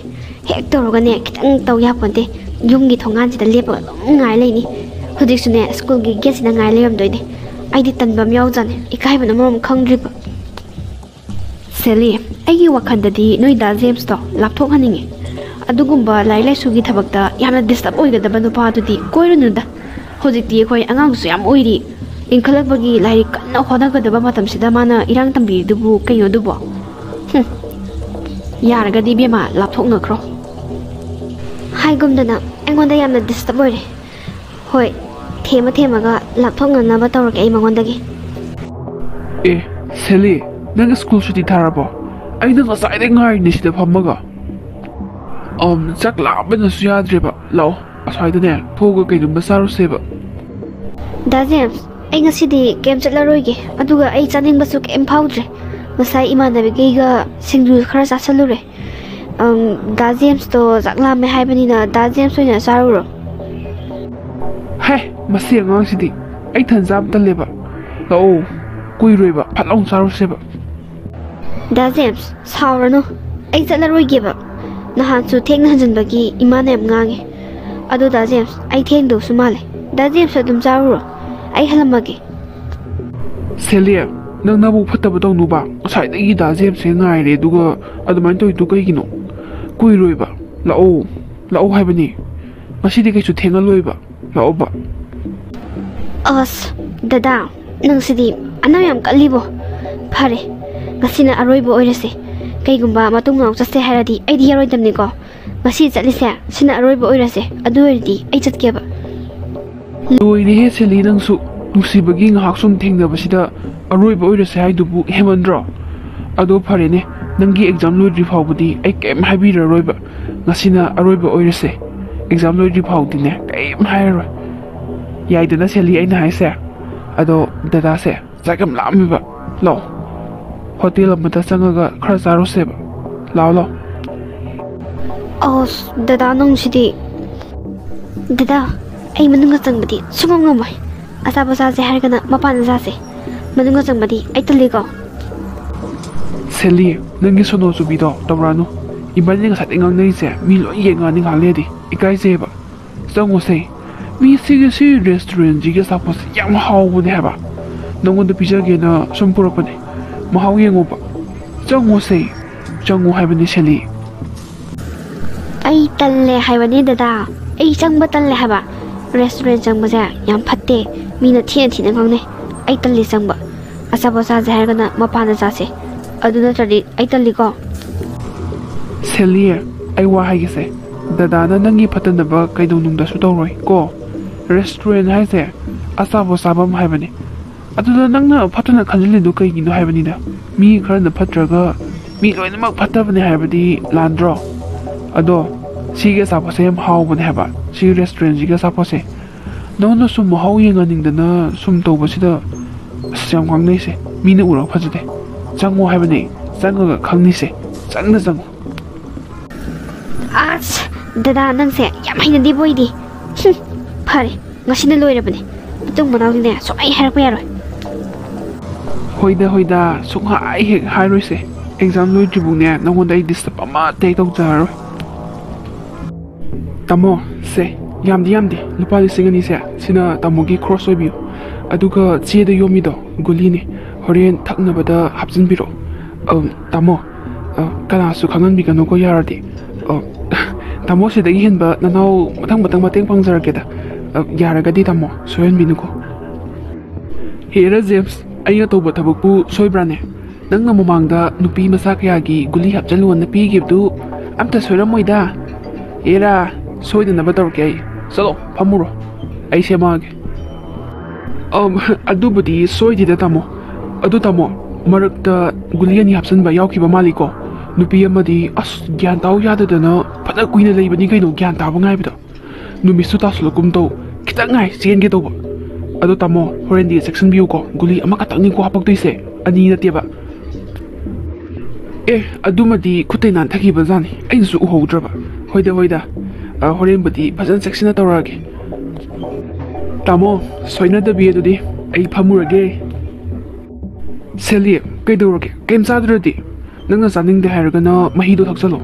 ꯍꯦꯛ ꯇꯧꯔꯒꯅꯦ, ꯈꯤꯇꯪ ꯇꯧ ꯌꯥꯄꯣꯟꯇꯦ꯫ ꯌꯨꯝꯒꯤ ꯊꯣꯡꯒꯥꯟꯁꯤꯗ ꯂꯦꯞꯄꯒ ꯑꯗꯨꯝ ꯉꯥꯏ ꯂꯩꯅꯤ꯫ ꯍꯧꯖꯤꯛꯁꯨꯅꯦ, ꯁ꯭ꯀꯨꯜꯒꯤ ꯒꯦꯠꯁꯤꯗ ꯉꯥꯏ ꯂꯩꯔꯝꯗꯣꯏꯅꯦ꯫ ꯑꯩꯗꯤ ꯇꯟꯕ ꯑꯃ ꯌꯥꯎꯖꯥꯠꯅꯤ, ꯏꯀꯥꯏꯕꯅ ꯃꯔꯣꯝ ꯈꯪꯗ꯭ꯔꯤꯕ꯫ ꯁꯦꯂꯤ, ꯑꯩꯒꯤ ꯋꯥꯈꯜꯗꯗꯤ ꯅꯣꯏ ꯗꯥ ꯖꯦꯝꯁꯇꯣ ꯂꯥꯞꯊꯣꯛꯍꯟꯅꯤꯡꯉꯤ꯫ ꯑꯗꯨꯒꯨꯝꯕ ꯂꯥꯏꯔꯤꯛ ꯂꯥꯏꯁꯨꯒꯤ ꯊꯕꯛꯇ ꯌꯥꯝꯅ ꯗꯤꯁꯇꯔꯕ ꯑꯣꯏꯒꯗꯕ ꯅꯨꯄꯥꯗꯨꯗꯤ ꯀꯣꯏꯔꯨꯅꯨꯗ꯫ ꯍꯧꯖꯤꯛꯇꯤ ꯑꯩꯈꯣꯏ ꯑꯉꯥꯡꯁꯨ ꯌꯥꯝ ꯑꯣꯏꯔꯤ꯫ ꯏꯟꯈꯠꯂꯛꯄꯒꯤ ꯂꯥꯏꯔꯤꯛ ꯀꯟꯅ ꯍꯣꯠꯅꯒꯗꯕ ꯃꯇꯝꯁꯤꯗ ꯃꯥꯅ ꯏꯔꯥꯡ ꯇꯝꯕꯤꯔꯤꯗꯨꯕꯨ ꯀꯩꯅꯣ ꯑꯗꯨꯕꯣ? ꯍꯨꯝ꯫ ꯌꯥꯔꯒꯗꯤ ꯏꯕꯦꯝꯃ, ꯂꯥꯞꯊꯣꯛꯅꯈ꯭ꯔꯣ꯫ ꯍꯥꯏꯒꯨꯝꯗꯅ ꯑꯩꯉꯣꯟꯗ ꯌꯥꯝꯅ ꯗꯤꯁꯇꯔꯕ ꯑꯣꯏꯔꯦ꯫ ꯍꯣꯏ, ꯊꯦꯝꯃ ꯊꯦꯝꯃꯒ ꯂꯥꯞꯊꯣꯛꯅꯅꯕ ꯇꯧꯔꯒꯦ ꯑꯩ ꯃꯉꯣꯟꯗꯒꯤ꯫ ꯑꯦ, ꯁꯦꯂꯤ, ꯅꯪ ꯁ꯭ꯀꯨꯜ ꯁꯨꯇꯤ ꯊꯥꯔꯕꯣ? ꯑꯩꯅ ꯉꯁꯥꯏꯗꯩ ꯉꯥꯏꯔꯤꯅꯦ ꯁꯤꯗ ꯐꯝꯃꯒ꯫ ꯑꯝ, ꯆꯥꯛ ꯂꯥꯝꯕꯅꯁꯨ ꯌꯥꯗ꯭ꯔꯦꯕ꯫ ꯂꯥꯛꯑꯣ, ꯑꯁ꯭ꯋꯥꯏꯗꯅꯦ ꯊꯣꯛꯑꯒ ꯀꯩꯅꯣꯝꯃ ꯆꯥꯔꯨꯁꯦꯕ꯫ ꯗꯥ ꯖꯦꯝꯁ, ꯑꯩ ꯉꯁꯤꯗꯤ ꯀꯩꯝ ꯆꯠꯂꯔꯣꯏꯒꯦ꯫ ꯑꯗꯨꯒ ꯑꯩ ꯆꯥꯅꯤꯡꯕꯁꯨ ꯀꯩꯝ ꯐꯥꯎꯗ꯭ꯔꯦ꯫ ꯉꯁꯥꯏ ꯏꯃꯥꯟꯅꯕꯤꯈꯩꯒ ꯁꯤꯡꯖꯨ ꯈꯔ ꯆꯥꯁꯜꯂꯨꯔꯦ꯫ ꯑꯪ, ꯗꯥ ꯖꯦꯝꯁꯇꯣ ꯆꯥꯛ ꯂꯥꯝꯃꯦ ꯍꯥꯏꯕꯅꯤꯅ ꯗꯥ ꯖꯦꯝꯁ ꯑꯣꯏꯅ ꯆꯥꯔꯨꯔꯣ꯫ ꯍꯦ, ꯃꯁꯤ ꯑꯉꯥꯡꯁꯤꯗꯤ꯫ ꯑꯩ ꯊꯟ ꯆꯥꯕ ꯇꯜꯂꯦꯕ꯫ ꯂꯥꯛꯑꯣ, ꯀꯨꯏꯔꯣꯏꯕ, ꯐꯠ ꯂꯥꯎꯅ ꯆꯥꯔꯨꯁꯦꯕ꯫ ꯗꯥ ꯖꯦꯝꯁ, ꯁꯥꯎꯔꯅꯨ꯫ ꯑꯩ ꯆꯠꯂꯔꯣꯏꯒꯦꯕ꯫ ꯅꯍꯥꯟꯁꯨ ꯊꯦꯡꯅ ꯍꯟꯖꯤꯟꯕꯒꯤ ꯏꯃꯥꯅ ꯌꯥꯝ ꯉꯥꯡꯉꯦ꯫ ꯑꯗꯣ ꯗꯥ ꯖꯦꯝꯁ, ꯑꯩ ꯊꯦꯡꯗꯧꯁꯨ ꯃꯥꯜꯂꯦ꯫ ꯗꯥ ꯖꯦꯝꯁꯁꯨ ꯑꯗꯨꯝ ꯆꯥꯔꯨꯔꯣ꯫ ꯑꯩ ꯍꯜꯂꯝꯃꯒꯦ꯫ ꯁꯦꯂꯤ, ꯅꯪ ꯅꯕꯨꯛ ꯐꯠꯇꯕ ꯇꯧꯅꯨꯕ꯫ ꯉꯁꯥꯏꯗꯒꯤ ꯗꯥ ꯖꯦꯝꯁꯁꯦ ꯉꯥꯏꯔꯦ, ꯑꯗꯨꯒ ꯑꯗꯨꯃꯥꯏꯅ ꯇꯧꯔꯤꯗꯨ ꯀꯩꯒꯤꯅꯣ? ꯀꯨꯏꯔꯣꯏꯕ꯫ ꯂꯥꯛꯑꯣ, ꯂꯥꯛꯑꯣ ꯍꯥꯏꯕꯅꯤ꯫ ꯉꯁꯤꯗꯤ ꯀꯩꯁꯨ ꯊꯦꯡꯉꯂꯣꯏꯕ꯫ ꯂꯥꯛꯑꯣꯕ꯫ ꯑꯁ, ꯗꯗꯥ, ꯅꯪꯁꯤꯗꯤ ꯑꯅꯥ ꯌꯥꯝ ꯀꯜꯂꯤꯕꯣ꯫ ꯐꯔꯦ, ꯉꯁꯤꯅ ꯑꯔꯣꯏꯕ ꯑꯣꯏꯔꯁꯦ꯫ ꯀꯩꯒꯨꯝꯕ ꯃꯇꯨꯡ ꯃꯅꯥꯎ ꯆꯠꯁꯦ ꯍꯥꯏꯔꯗꯤ ꯑꯩꯗꯤ ꯌꯥꯔꯣꯏꯗꯕꯅꯤꯀꯣ꯫ ꯉꯁꯤ ꯆꯠꯂꯤꯁꯦ ꯁꯤꯅ ꯑꯔꯣꯏꯕ ꯑꯣꯏꯔꯁꯦ꯫ ꯑꯗꯨ ꯑꯣꯏꯔꯗꯤ ꯑꯩ ꯆꯠꯀꯦꯕ꯫ ꯂꯣꯏꯔꯦꯍꯦ ꯁꯦꯂꯤ, ꯅꯪꯁꯨ꯫ ꯅꯨꯡꯁꯤꯕꯒꯤ ꯉꯥꯏꯍꯥꯛ ꯁꯨꯝ ꯊꯦꯡꯅꯕꯁꯤꯗ ꯑꯔꯣꯏꯕ ꯑꯣꯏꯔꯁꯦ ꯍꯥꯏꯗꯨꯕꯨ ꯍꯦꯃꯟꯗ꯭ꯔꯣ? ꯑꯗꯣ ꯐꯔꯦꯅꯦ, ꯅꯪꯒꯤ ꯑꯦꯛꯖꯥꯝ ꯂꯣꯏꯗ꯭ꯔꯤ ꯐꯥꯎꯕꯗꯤ ꯑꯩ ꯀꯩꯝ ꯍꯥꯏꯕꯤꯔꯔꯣꯏꯕ꯫ ꯉꯁꯤꯅ ꯑꯔꯣꯏꯕ ꯑꯣꯏꯔꯁꯦ꯫ ꯑꯦꯛꯖꯥꯝ ꯂꯣꯏꯗ꯭ꯔꯤ ꯐꯥꯎꯗꯤꯅꯦ ꯀꯩꯝ ꯍꯥꯏꯔꯔꯣꯏ꯫ ꯌꯥꯏꯗꯅ ꯁꯦꯂꯤ ꯑꯩꯅ ꯍꯥꯏꯁꯦ? ꯑꯗꯣ ꯗꯗꯥꯁꯦ, ꯆꯥꯛ ꯌꯥꯝ ꯂꯥꯝꯃꯦꯕ꯫ ꯂꯥꯛꯑꯣ, ꯍꯣꯇꯦꯜ ꯑꯃꯗ ꯆꯪꯉꯒ ꯈꯔ ꯆꯥꯔꯨꯁꯦꯕ꯫ ꯂꯥꯛꯑꯣ, ꯂꯥꯛꯑꯣ꯫ ꯑꯁ, ꯗꯗꯥ ꯅꯪꯁꯤꯗꯤ꯫ ꯗꯗꯥ, ꯑꯩ ꯃꯅꯨꯡꯗ ꯆꯪꯕꯗꯤ ꯁꯨꯡꯉꯝ ꯉꯝꯃꯣꯏ꯫ ꯑꯆꯥꯄꯣꯠ ꯆꯥꯁꯦ ꯍꯥꯏꯔꯒꯅ ꯃꯄꯥꯟꯗ ꯆꯥꯁꯦ꯫ ꯃꯅꯨꯡꯗ ꯆꯪꯕꯗꯤ ꯑꯩ ꯇꯜꯂꯤꯀꯣ꯫ ꯁꯦꯂꯤ, ꯅꯪꯒꯤ ꯁꯣꯅꯣ ꯆꯨꯕꯤꯗꯣ ꯇꯧꯔꯛꯑꯅꯨ꯫ ꯏꯕꯥꯅꯤ ꯉꯁꯥꯏꯗꯩ ꯉꯥꯡꯅꯔꯤꯁꯦ ꯃꯤ ꯂꯣꯏ ꯌꯦꯡꯉꯛꯑꯅꯤ ꯉꯥꯏꯍꯥꯛ ꯂꯩꯔꯗꯤ꯫ ꯏꯀꯥꯏꯖꯩꯌꯦꯕ꯫ ꯆꯪꯉꯣꯁꯦ꯫ ꯃꯤ ꯁꯤꯒꯤ ꯁꯤ restaurant ꯁꯤꯒꯤ ꯑꯆꯥꯄꯣꯠꯁꯦ ꯌꯥꯝ ꯍꯥꯎꯕꯅꯦ ꯍꯥꯏꯕ꯫ ꯅꯉꯣꯟꯗ ꯄꯤꯖꯒꯦꯅ ꯁꯨꯝ ꯄꯨꯔꯛꯄꯅꯦ꯫ ꯃꯍꯥꯎ ꯌꯦꯡꯉꯣꯕ꯫ ꯆꯪꯉꯣꯁꯦ꯫ ꯆꯪꯉꯣ ꯍꯥꯏꯕꯅꯦ ꯁꯦꯂꯤ꯫ ꯑꯩ ꯇꯜꯂꯦ ꯍꯥꯏꯕꯅꯦ ꯗꯗꯥ꯫ ꯑꯩ ꯆꯪꯕ ꯇꯜꯂꯦ ꯍꯥꯏꯕ꯫ Restaurant ꯆꯪꯕꯁꯦ ꯌꯥꯝ ꯐꯠꯇꯦ꯫ ꯃꯤꯅ ꯊꯤꯅ ꯊꯤꯅ ꯉꯥꯡꯅꯩ꯫ ꯑꯩ ꯇꯜꯂꯦ ꯆꯪꯕ꯫ ꯑꯆꯥꯄꯣꯠ ꯆꯥꯁꯦ ꯍꯥꯏꯔꯒꯅ ꯃꯄꯥꯟꯗ ꯆꯥꯁꯦ꯫ ꯑꯗꯨ ꯅꯠꯇ꯭ꯔꯗꯤ ꯑꯩ ꯇꯜꯂꯤꯀꯣ꯫ ꯁꯦꯂꯤ, ꯑꯩ ꯋꯥ ꯍꯥꯏꯒꯦꯁꯦ꯫ ꯗꯗꯥꯅ ꯅꯪꯒꯤ ꯐꯠꯇꯅꯕ ꯀꯩꯗꯧꯅꯨꯡꯗꯁꯨ ꯇꯧꯔꯣꯏ ꯀꯣ꯫ Restaurant ꯍꯥꯏꯁꯦ ꯑꯆꯥꯄꯣꯠ ꯆꯥꯐꯝ ꯍꯥꯏꯕꯅꯦ꯫ ꯑꯗꯨꯗ ꯅꯪꯅ ꯐꯠꯇꯅ ꯈꯟꯖꯤꯜꯂꯤꯗꯣ ꯀꯩꯒꯤꯅꯣ ꯍꯥꯏꯕꯅꯤꯗ꯫ ꯃꯤ ꯈꯔꯅ ꯐꯠꯇ꯭ꯔꯒ ꯃꯤ ꯂꯣꯏꯅꯃꯛ ꯐꯠꯇꯕꯅꯦ ꯍꯥꯏꯕꯗꯤ ꯂꯥꯟꯗ꯭ꯔꯣ? ꯑꯗꯣ ꯁꯤꯒꯤ ꯑꯆꯥꯄꯣꯠꯁꯦ ꯌꯥꯝ ꯍꯥꯎꯕꯅꯦ ꯍꯥꯏꯕ, ꯁꯤꯒꯤ restaurant ꯁꯤꯒꯤ ꯑꯆꯥꯄꯣꯠꯁꯦ꯫ ꯅꯉꯣꯟꯗ ꯁꯨꯝ ꯃꯍꯥꯎ ꯌꯦꯡꯍꯟꯅꯤꯡꯗꯅ ꯁꯨꯝ ꯇꯧꯕꯁꯤꯗ ꯑꯁ ꯌꯥꯝ ꯉꯥꯡꯅꯩꯁꯦ꯫ ꯃꯤꯅ ꯎꯔꯒ ꯐꯖꯗꯦ꯫ ꯆꯪꯉꯣ ꯍꯥꯏꯕꯅꯦ꯫ ꯆꯪꯉꯒ ꯈꯪꯅꯤꯁꯦ꯫ ꯆꯪꯗ ꯆꯪꯉꯣ꯫ ꯑꯁ, ꯗꯗꯥ ꯅꯪꯁꯦ ꯌꯥꯝ ꯍꯩꯅꯗꯦꯕꯣ ꯑꯩꯗꯤ꯫ ꯍꯨꯝ, ꯐꯔꯦ, ꯉꯁꯤꯅ ꯂꯣꯏꯔꯕꯅꯦ꯫ ꯃꯇꯨꯡ ꯃꯅꯥꯎꯗꯤꯅꯦ ꯁꯨꯡꯍꯥꯏ ꯍꯥꯏꯔꯛꯄ ꯌꯥꯔꯣꯏ꯫ ꯍꯣꯏꯗ ꯍꯣꯏꯗ, ꯁꯨꯡꯍꯥꯏ ꯍꯦꯛ ꯍꯥꯏꯔꯣꯏꯁꯦ꯫ Exam ꯂꯣꯏꯗ꯭ꯔꯤꯕꯨꯅꯦ ꯅꯉꯣꯟꯗ ꯑꯩ disturb ꯑꯃꯠꯇ ꯍꯦꯛ ꯇꯧꯖꯔꯔꯣꯏ꯫ ꯇꯥꯃꯣ, ꯁꯦ, ꯌꯥꯝꯗꯤ ꯌꯥꯝꯗꯦ, ꯂꯨꯄꯥ ꯂꯤꯁꯤꯡ ꯑꯅꯤꯁꯦ꯫ ꯁꯤꯅ ꯇꯥꯃꯣꯒꯤ ꯈꯣꯔꯁ ꯑꯣꯏꯕꯤꯌꯨ꯫ ꯑꯗꯨꯒ ꯆꯦꯗ ꯌꯣꯝꯃꯤꯗꯣ ꯒꯨꯂꯤꯅꯦ, ꯍꯣꯔꯦꯟ ꯊꯛꯅꯕꯗ ꯍꯥꯞꯆꯤꯟꯕꯤꯔꯣ꯫ ꯑ, ꯇꯥꯃꯣ, ꯑ, ꯀꯅꯥꯁꯨ ꯈꯪꯍꯟꯕꯤꯒꯅꯨꯀꯣ, ꯌꯥꯔꯗꯤ꯫ ꯑ, ꯇꯥꯃꯣ, ꯁꯤꯗꯒꯤ ꯍꯦꯟꯕ ꯅꯅꯥꯎ ꯃꯊꯪ ꯃꯊꯪ ꯃꯇꯦꯡ ꯄꯥꯡꯖꯔꯛꯀꯦꯗ꯫ ꯑ, ꯌꯥꯔꯒꯗꯤ ꯇꯥꯃꯣ, ꯁꯣꯏꯍꯟꯕꯤꯅꯨꯀꯣ꯫ ꯍꯦꯔꯥ ꯖꯦꯝꯁ, ꯑꯩꯅ ꯇꯧꯕ ꯊꯕꯛꯄꯨ ꯁꯣꯏꯕ꯭ꯔꯥꯅꯦ? ꯅꯪꯅ ꯃꯃꯥꯡꯗ ꯅꯨꯄꯤ ꯃꯆꯥ ꯀꯌꯥꯒꯤ ꯒꯨꯂꯤ ꯍꯥꯞꯆꯜꯂꯨꯅ ꯄꯤꯈꯤꯕꯗꯨ ꯑꯝꯇ ꯁꯣꯏꯔꯝꯃꯣꯏꯗ꯫ ꯍꯦꯔꯥ, ꯁꯣꯏꯗꯅꯕ ꯇꯧꯔꯛꯀꯦ ꯑꯩ꯫ ꯆꯠꯂꯣ, ꯐꯝꯃꯨꯔꯣ꯫ ꯑꯩ ꯁꯦꯝꯃꯛꯑꯒꯦ꯫ ꯑꯝ, ꯑꯗꯨꯕꯨꯗꯤ ꯁꯣꯏꯗꯦꯗ, ꯇꯥꯃꯣ꯫ ꯑꯗꯨ, ꯇꯥꯃꯣ, ꯃꯔꯛꯇ ꯒꯨꯂꯤ ꯑꯅꯤ ꯍꯥꯞꯆꯤꯟꯕ ꯌꯥꯎꯈꯤꯕ ꯃꯥꯜꯂꯤꯀꯣ? ꯅꯨꯄꯤ ꯑꯃꯗꯤ, ꯑꯁ, ꯒ꯭ꯌꯥꯟ ꯇꯥꯎ ꯌꯥꯗꯗꯅ ꯐꯅ ꯀꯨꯏꯅ ꯂꯩꯕꯅꯤ ꯀꯩꯅꯣ, ꯒ꯭ꯌꯥꯟ ꯇꯥꯕ ꯉꯥꯏꯕꯗ꯫ ꯅꯨꯃꯤꯠꯁꯨ ꯇꯥꯁꯜꯂꯛꯀꯨꯝ ꯇꯧ꯫ ꯈꯤꯇꯪ ꯉꯥꯏ, ꯆꯦꯟꯒꯦ ꯇꯧꯕ꯫ ꯑꯗꯣ, ꯇꯥꯃꯣ, ꯍꯣꯔꯦꯟꯗꯤ ꯆꯦꯛꯁꯤꯟꯕꯤꯌꯨꯀꯣ, ꯒꯨꯂꯤ ꯑꯃꯈꯛꯇꯪꯅꯤꯀꯣ ꯍꯥꯄꯛꯇꯣꯏꯁꯦ, ꯑꯅꯤ ꯅꯠꯇꯦꯕ꯫ ꯑꯦ, ꯑꯗꯨꯃꯗꯤ ꯈꯨꯠꯇꯩ ꯅꯥꯟꯊꯈꯤꯕ ꯖꯥꯠꯅꯤ, ꯑꯩꯅꯁꯨ ꯎꯍꯧꯗ꯭ꯔꯕ꯫ ꯍꯣꯏꯗ, ꯍꯣꯏꯗ, ꯑ, ꯍꯣꯔꯦꯟꯕꯨꯗꯤ ꯐꯖꯅ ꯆꯦꯛꯁꯤꯟꯅ ꯇꯧꯔꯛꯑꯒꯦ꯫ ꯇꯥꯃꯣ, ꯁꯣꯏꯅꯗꯕꯤ ꯑꯗꯨꯗꯤ꯫ ꯑꯩ ꯐꯝꯃꯨꯔꯒꯦ꯫ ꯁꯦꯂꯤ, ꯀꯩꯗꯧꯔꯒꯦ? ꯀꯩꯝ ꯆꯥꯗ꯭ꯔꯗꯤ? ꯅꯪꯅ ꯆꯥꯅꯤꯡꯗꯦ ꯍꯥꯏꯔꯒꯅ ꯃꯍꯤꯗꯣ ꯊꯛꯆꯜꯂꯣ꯫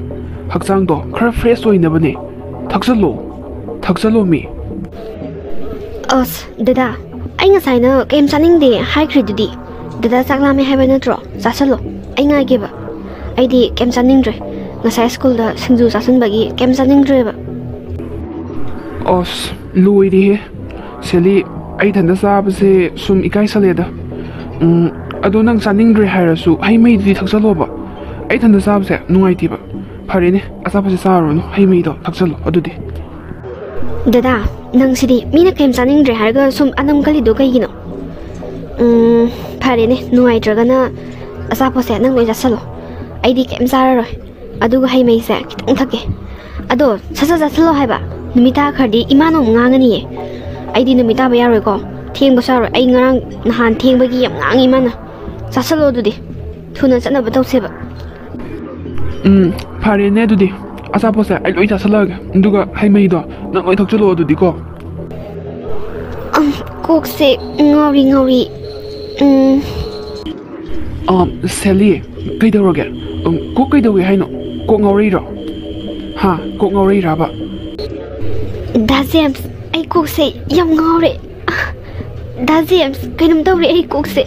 ꯍꯛꯆꯥꯡꯗꯣ ꯈꯔ ꯐ꯭ꯔꯦꯁ ꯑꯣꯏꯅꯕꯅꯦ꯫ ꯊꯛꯆꯜꯂꯣ, ꯊꯛꯆꯜꯂꯣ ꯃꯤ꯫ ꯑꯁ ꯗꯗꯥ, ꯑꯩ ꯉꯁꯥꯏꯅ ꯀꯩꯝ ꯆꯥꯅꯤꯡꯗꯦ ꯍꯥꯏꯈ꯭ꯔꯤꯗꯨꯗꯤ꯫ ꯗꯗꯥ ꯆꯥꯛ ꯂꯥꯝꯃꯦ ꯍꯥꯏꯕ ꯅꯠꯇ꯭ꯔꯣ? ꯆꯥꯁꯜꯂꯣ, ꯑꯩ ꯉꯥꯏꯒꯦꯕ꯫ ꯑꯩꯗꯤ ꯀꯩꯝ ꯆꯥꯅꯤꯡꯗ꯭ꯔꯦ꯫ ꯉꯁꯥꯏ ꯁ꯭ꯀꯨꯜꯗ ꯁꯤꯡꯖꯨ ꯆꯥꯁꯟꯕꯒꯤ ꯀꯩꯝ ꯆꯥꯅꯤꯡꯗ꯭ꯔꯦꯕ꯫ ꯑꯁ, ꯂꯣꯏꯔꯦꯍꯦ꯫ ꯁꯦꯂꯤ, ꯑꯩ ꯏꯊꯟꯇ ꯆꯥꯕꯁꯦ ꯁꯨꯝ ꯏꯀꯥꯏꯁꯜꯂꯦꯗ꯫ ꯎꯝ, ꯑꯗꯣ ꯅꯪ ꯆꯥꯅꯤꯡꯗ꯭ꯔꯦ ꯍꯥꯏꯔꯁꯨ ꯍꯩ ꯃꯍꯤꯗꯨꯗꯤ ꯊꯛꯆꯜꯂꯣꯕ꯫ ꯑꯩ ꯏꯊꯟꯇ ꯆꯥꯕꯁꯦ ꯅꯨꯡꯉꯥꯏꯇꯦꯕ꯫ ꯐꯔꯦꯅꯦ, ꯑꯆꯥꯄꯣꯠꯁꯦ ꯆꯥꯔꯨꯔꯅꯨ, ꯍꯩ ꯃꯍꯤꯗꯣ ꯊꯛꯆꯜꯂꯣ ꯑꯗꯨꯗꯤ꯫ ꯗꯗꯥ, ꯅꯪꯁꯤꯗꯤ ꯃꯤꯅ ꯀꯩꯝ ꯆꯥꯅꯤꯡꯗ꯭ꯔꯦ ꯍꯥꯏꯔꯒ ꯁꯨꯝ ꯑꯅꯝ ꯀꯜꯂꯤꯗꯣ ꯀꯩꯒꯤꯅꯣ? ꯎꯝ, ꯐꯔꯦꯅꯦ, ꯅꯨꯡꯉꯥꯏꯇ꯭ꯔꯒꯅ ꯑꯆꯥꯄꯣꯠꯁꯦ ꯅꯪ ꯂꯣꯏ ꯆꯥꯁꯜꯂꯣ꯫ ꯑꯩꯗꯤ ꯀꯩꯝ ꯆꯥꯔꯔꯣꯏ꯫ ꯑꯗꯨꯒ ꯍꯩ ꯃꯍꯤꯁꯦ ꯈꯤꯇꯪ ꯊꯛꯀꯦ꯫ ꯑꯗꯣ ꯁꯠ ꯁꯠ ꯆꯥꯁꯜꯂꯣ ꯍꯥꯏꯕ꯫ ꯅꯨꯃꯤꯠ ꯇꯥꯈ꯭ꯔꯗꯤ ꯏꯃꯥꯅ ꯑꯃꯨꯛ ꯉꯥꯡꯉꯅꯤꯌꯦ꯫ ꯑꯩꯗꯤ ꯅꯨꯃꯤꯠ ꯇꯥꯕ ꯌꯥꯔꯣꯏꯀꯣ꯫ ꯊꯦꯡꯕꯁꯨ ꯌꯥꯔꯣꯏ꯫ ꯑꯩ ꯉꯔꯥꯡ ꯅꯍꯥꯟ ꯊꯦꯡꯕꯒꯤ ꯌꯥꯝ ꯉꯥꯡꯉꯤ ꯏꯃꯥꯅ꯫ ꯆꯥꯁꯜꯂꯣ ꯑꯗꯨꯗꯤ꯫ ꯊꯨꯅ ꯆꯠꯅꯕ ꯇꯧꯁꯦꯕ꯫ ꯎꯝ, ꯐꯔꯦꯅꯦ ꯑꯗꯨꯗꯤ꯫ ꯑꯆꯥꯄꯣꯠꯁꯦ ꯑꯩ ꯂꯣꯏ ꯆꯥꯁꯜꯂꯛꯑꯒꯦ꯫ ꯑꯗꯨꯒ ꯍꯩ ꯃꯍꯤꯗꯣ ꯅꯪ ꯂꯣꯏ ꯊꯛꯆꯜꯂꯣ ꯑꯗꯨꯗꯤꯀꯣ꯫ ꯑꯝ, ꯀꯣꯛꯁꯦ ꯉꯥꯎꯔꯤ ꯉꯥꯎꯔꯤ꯫ ꯎꯝ꯫ ꯑꯝ, ꯁꯦꯂꯤ, ꯀꯩꯗꯧꯔꯒꯦ? ꯎꯝ, ꯀꯣꯛ ꯀꯩꯗꯧꯋꯦ ꯍꯥꯏꯅꯣ? ꯀꯣꯛ ꯉꯥꯎꯔꯛꯏꯔꯣ? ꯍꯥ? ꯀꯣꯛ ꯉꯥꯎꯔꯛꯏꯔꯕ? ꯗꯥ ꯖꯦꯝꯁ, ꯑꯩ ꯀꯣꯛꯁꯦ ꯌꯥꯝ ꯉꯥꯎꯔꯦ꯫ ꯗꯥ ꯖꯦꯝꯁ, ꯀꯩꯅꯣꯝ ꯇꯧꯔꯦ ꯑꯩ ꯀꯣꯛꯁꯦ꯫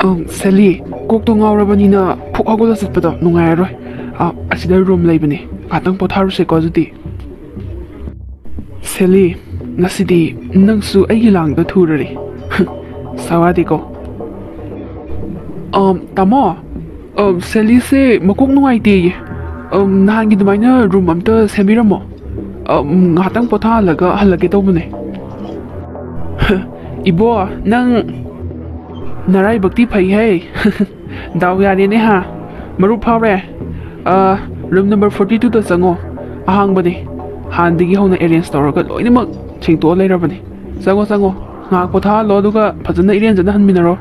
ꯑꯝ, ꯁꯦꯂꯤ, ꯀꯣꯛꯇꯣ ꯉꯥꯎꯔꯕꯅꯤꯅ ꯐꯨꯛ ꯍꯧꯒꯠꯂ ꯆꯠꯄꯗꯣ ꯅꯨꯡꯉꯥꯏꯔꯔꯣꯏ꯫ ꯑ, ꯑꯁꯤꯗ ꯔꯨꯝ ꯂꯩꯕꯅꯦ꯫ ꯉꯥꯛꯇꯪ ꯄꯣꯊꯥꯔꯨꯁꯦꯀꯣ ꯑꯗꯨꯗꯤ꯫ ꯁꯦꯂꯤ, ꯉꯁꯤꯗꯤ ꯅꯪꯁꯨ ꯑꯩꯒꯤ ꯂꯥꯡꯗ ꯊꯨꯔꯔꯦ꯫ ꯁꯋꯥꯗꯤꯀꯣ꯫ ꯑꯝ, ꯇꯥꯃꯣ, ꯑꯝ, ꯁꯦꯂꯤꯁꯦ ꯃꯀꯣꯛ ꯅꯨꯡꯉꯥꯏꯇꯦꯌꯦ꯫ ꯑꯝ, ꯅꯍꯥꯟꯒꯤ ꯑꯗꯨꯃꯥꯏꯅ ꯔꯨꯝ ꯑꯝꯇ ꯁꯦꯝꯕꯤꯔꯝꯃꯣ꯫ ꯑꯝ, ꯉꯥꯏꯍꯥꯛꯇꯪ ꯄꯣꯊꯥꯍꯜꯂꯒ ꯍꯜꯂꯛꯀꯦ ꯇꯧꯕꯅꯦ꯫ ꯏꯕꯣ, ꯅꯪ ꯅꯔꯥꯏꯕꯛꯇꯤ ꯐꯩꯍꯦ꯫ ꯗꯥꯎ ꯌꯥꯔꯦꯅꯦ ꯍꯥ꯫ ꯃꯔꯨꯞ ꯐꯥꯎꯔꯦ꯫ ꯑ, ꯔꯨꯝ ꯅꯝꯕꯔ ꯐꯣꯔꯇꯤ ꯇꯨꯗ ꯆꯪꯉꯣ꯫ ꯑꯍꯥꯡꯕꯅꯦ꯫ ꯍꯥꯟꯅꯗꯒꯤ ꯍꯧꯅ ꯑꯦꯔꯦꯟꯖ ꯇꯧꯔꯒ ꯂꯣꯏꯅꯃꯛ ꯁꯦꯡꯇꯣꯛꯑ ꯂꯩꯔꯕꯅꯦ꯫ ꯆꯪꯉꯣ, ꯆꯪꯉꯣ꯫ ꯉꯥꯏꯍꯥꯛ ꯄꯣꯊꯥꯍꯜꯂꯣ, ꯑꯗꯨꯒ ꯐꯖꯅ ꯏꯔꯦꯟꯖꯅ ꯍꯟꯃꯤꯟꯅꯔꯣ꯫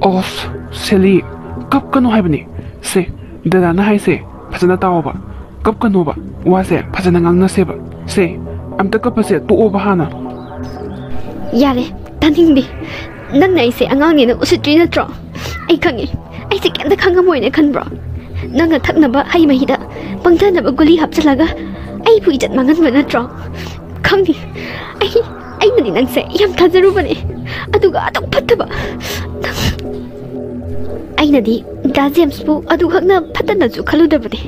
ꯑꯣꯐ, ꯁꯦꯂꯤ, ꯀꯞꯀꯅꯨ ꯍꯥꯏꯕꯅꯤ꯫ ꯁꯦ, ꯗꯗꯥꯅ ꯍꯥꯏꯁꯦ ꯐꯖꯅ ꯇꯥꯎꯑꯣꯕ꯫ ꯀꯞꯀꯅꯣꯕ, ꯋꯥꯁꯦ ꯐꯖꯅ ꯉꯥꯡꯅꯁꯦꯕ꯫ ꯁꯦ, ꯑꯝꯇ ꯀꯞꯄꯁꯦ ꯇꯣꯛꯑꯣꯕ ꯍꯥꯟꯅ꯫ ꯌꯥꯔꯦ, ꯇꯥꯅꯤꯡꯗꯦ꯫ ꯅꯪꯅ ꯑꯩꯁꯦ ꯑꯉꯥꯡꯅꯦꯅ ꯎꯁꯤꯠꯇ꯭ꯔꯤ ꯅꯠꯇ꯭ꯔꯣ? ꯑꯩ ꯈꯪꯉꯦ꯫ ꯑꯩꯁꯦ ꯀꯩꯝꯇ ꯈꯪꯉꯝꯃꯣꯏꯅ ꯈꯟꯕ꯭ꯔꯣ? ꯅꯪꯅ ꯊꯛꯅꯕ ꯍꯩ ꯃꯍꯤꯗ ꯄꯪꯊꯅꯕ ꯒꯨꯂꯤ ꯍꯥꯞꯆꯤꯜꯂꯒ ꯑꯩꯕꯨ ꯏꯖꯠ ꯃꯥꯡꯍꯟꯕ ꯅꯠꯇ꯭ꯔꯣ? ꯈꯪꯉꯦ꯫ ꯑꯩ, ꯑꯩꯅꯗꯤ ꯅꯪꯁꯦ ꯌꯥꯝ ꯊꯥꯖꯔꯨꯕꯅꯦ, ꯑꯗꯨꯒ ꯑꯗꯨꯛ ꯐꯠꯇꯕ꯫ ꯑꯩꯅꯗꯤ ꯗꯥ ꯖꯦꯝꯁꯄꯨ ꯑꯗꯨꯈꯛꯅ ꯐꯠꯇꯅꯁꯨ ꯈꯜꯂꯨꯗꯕꯅꯦ꯫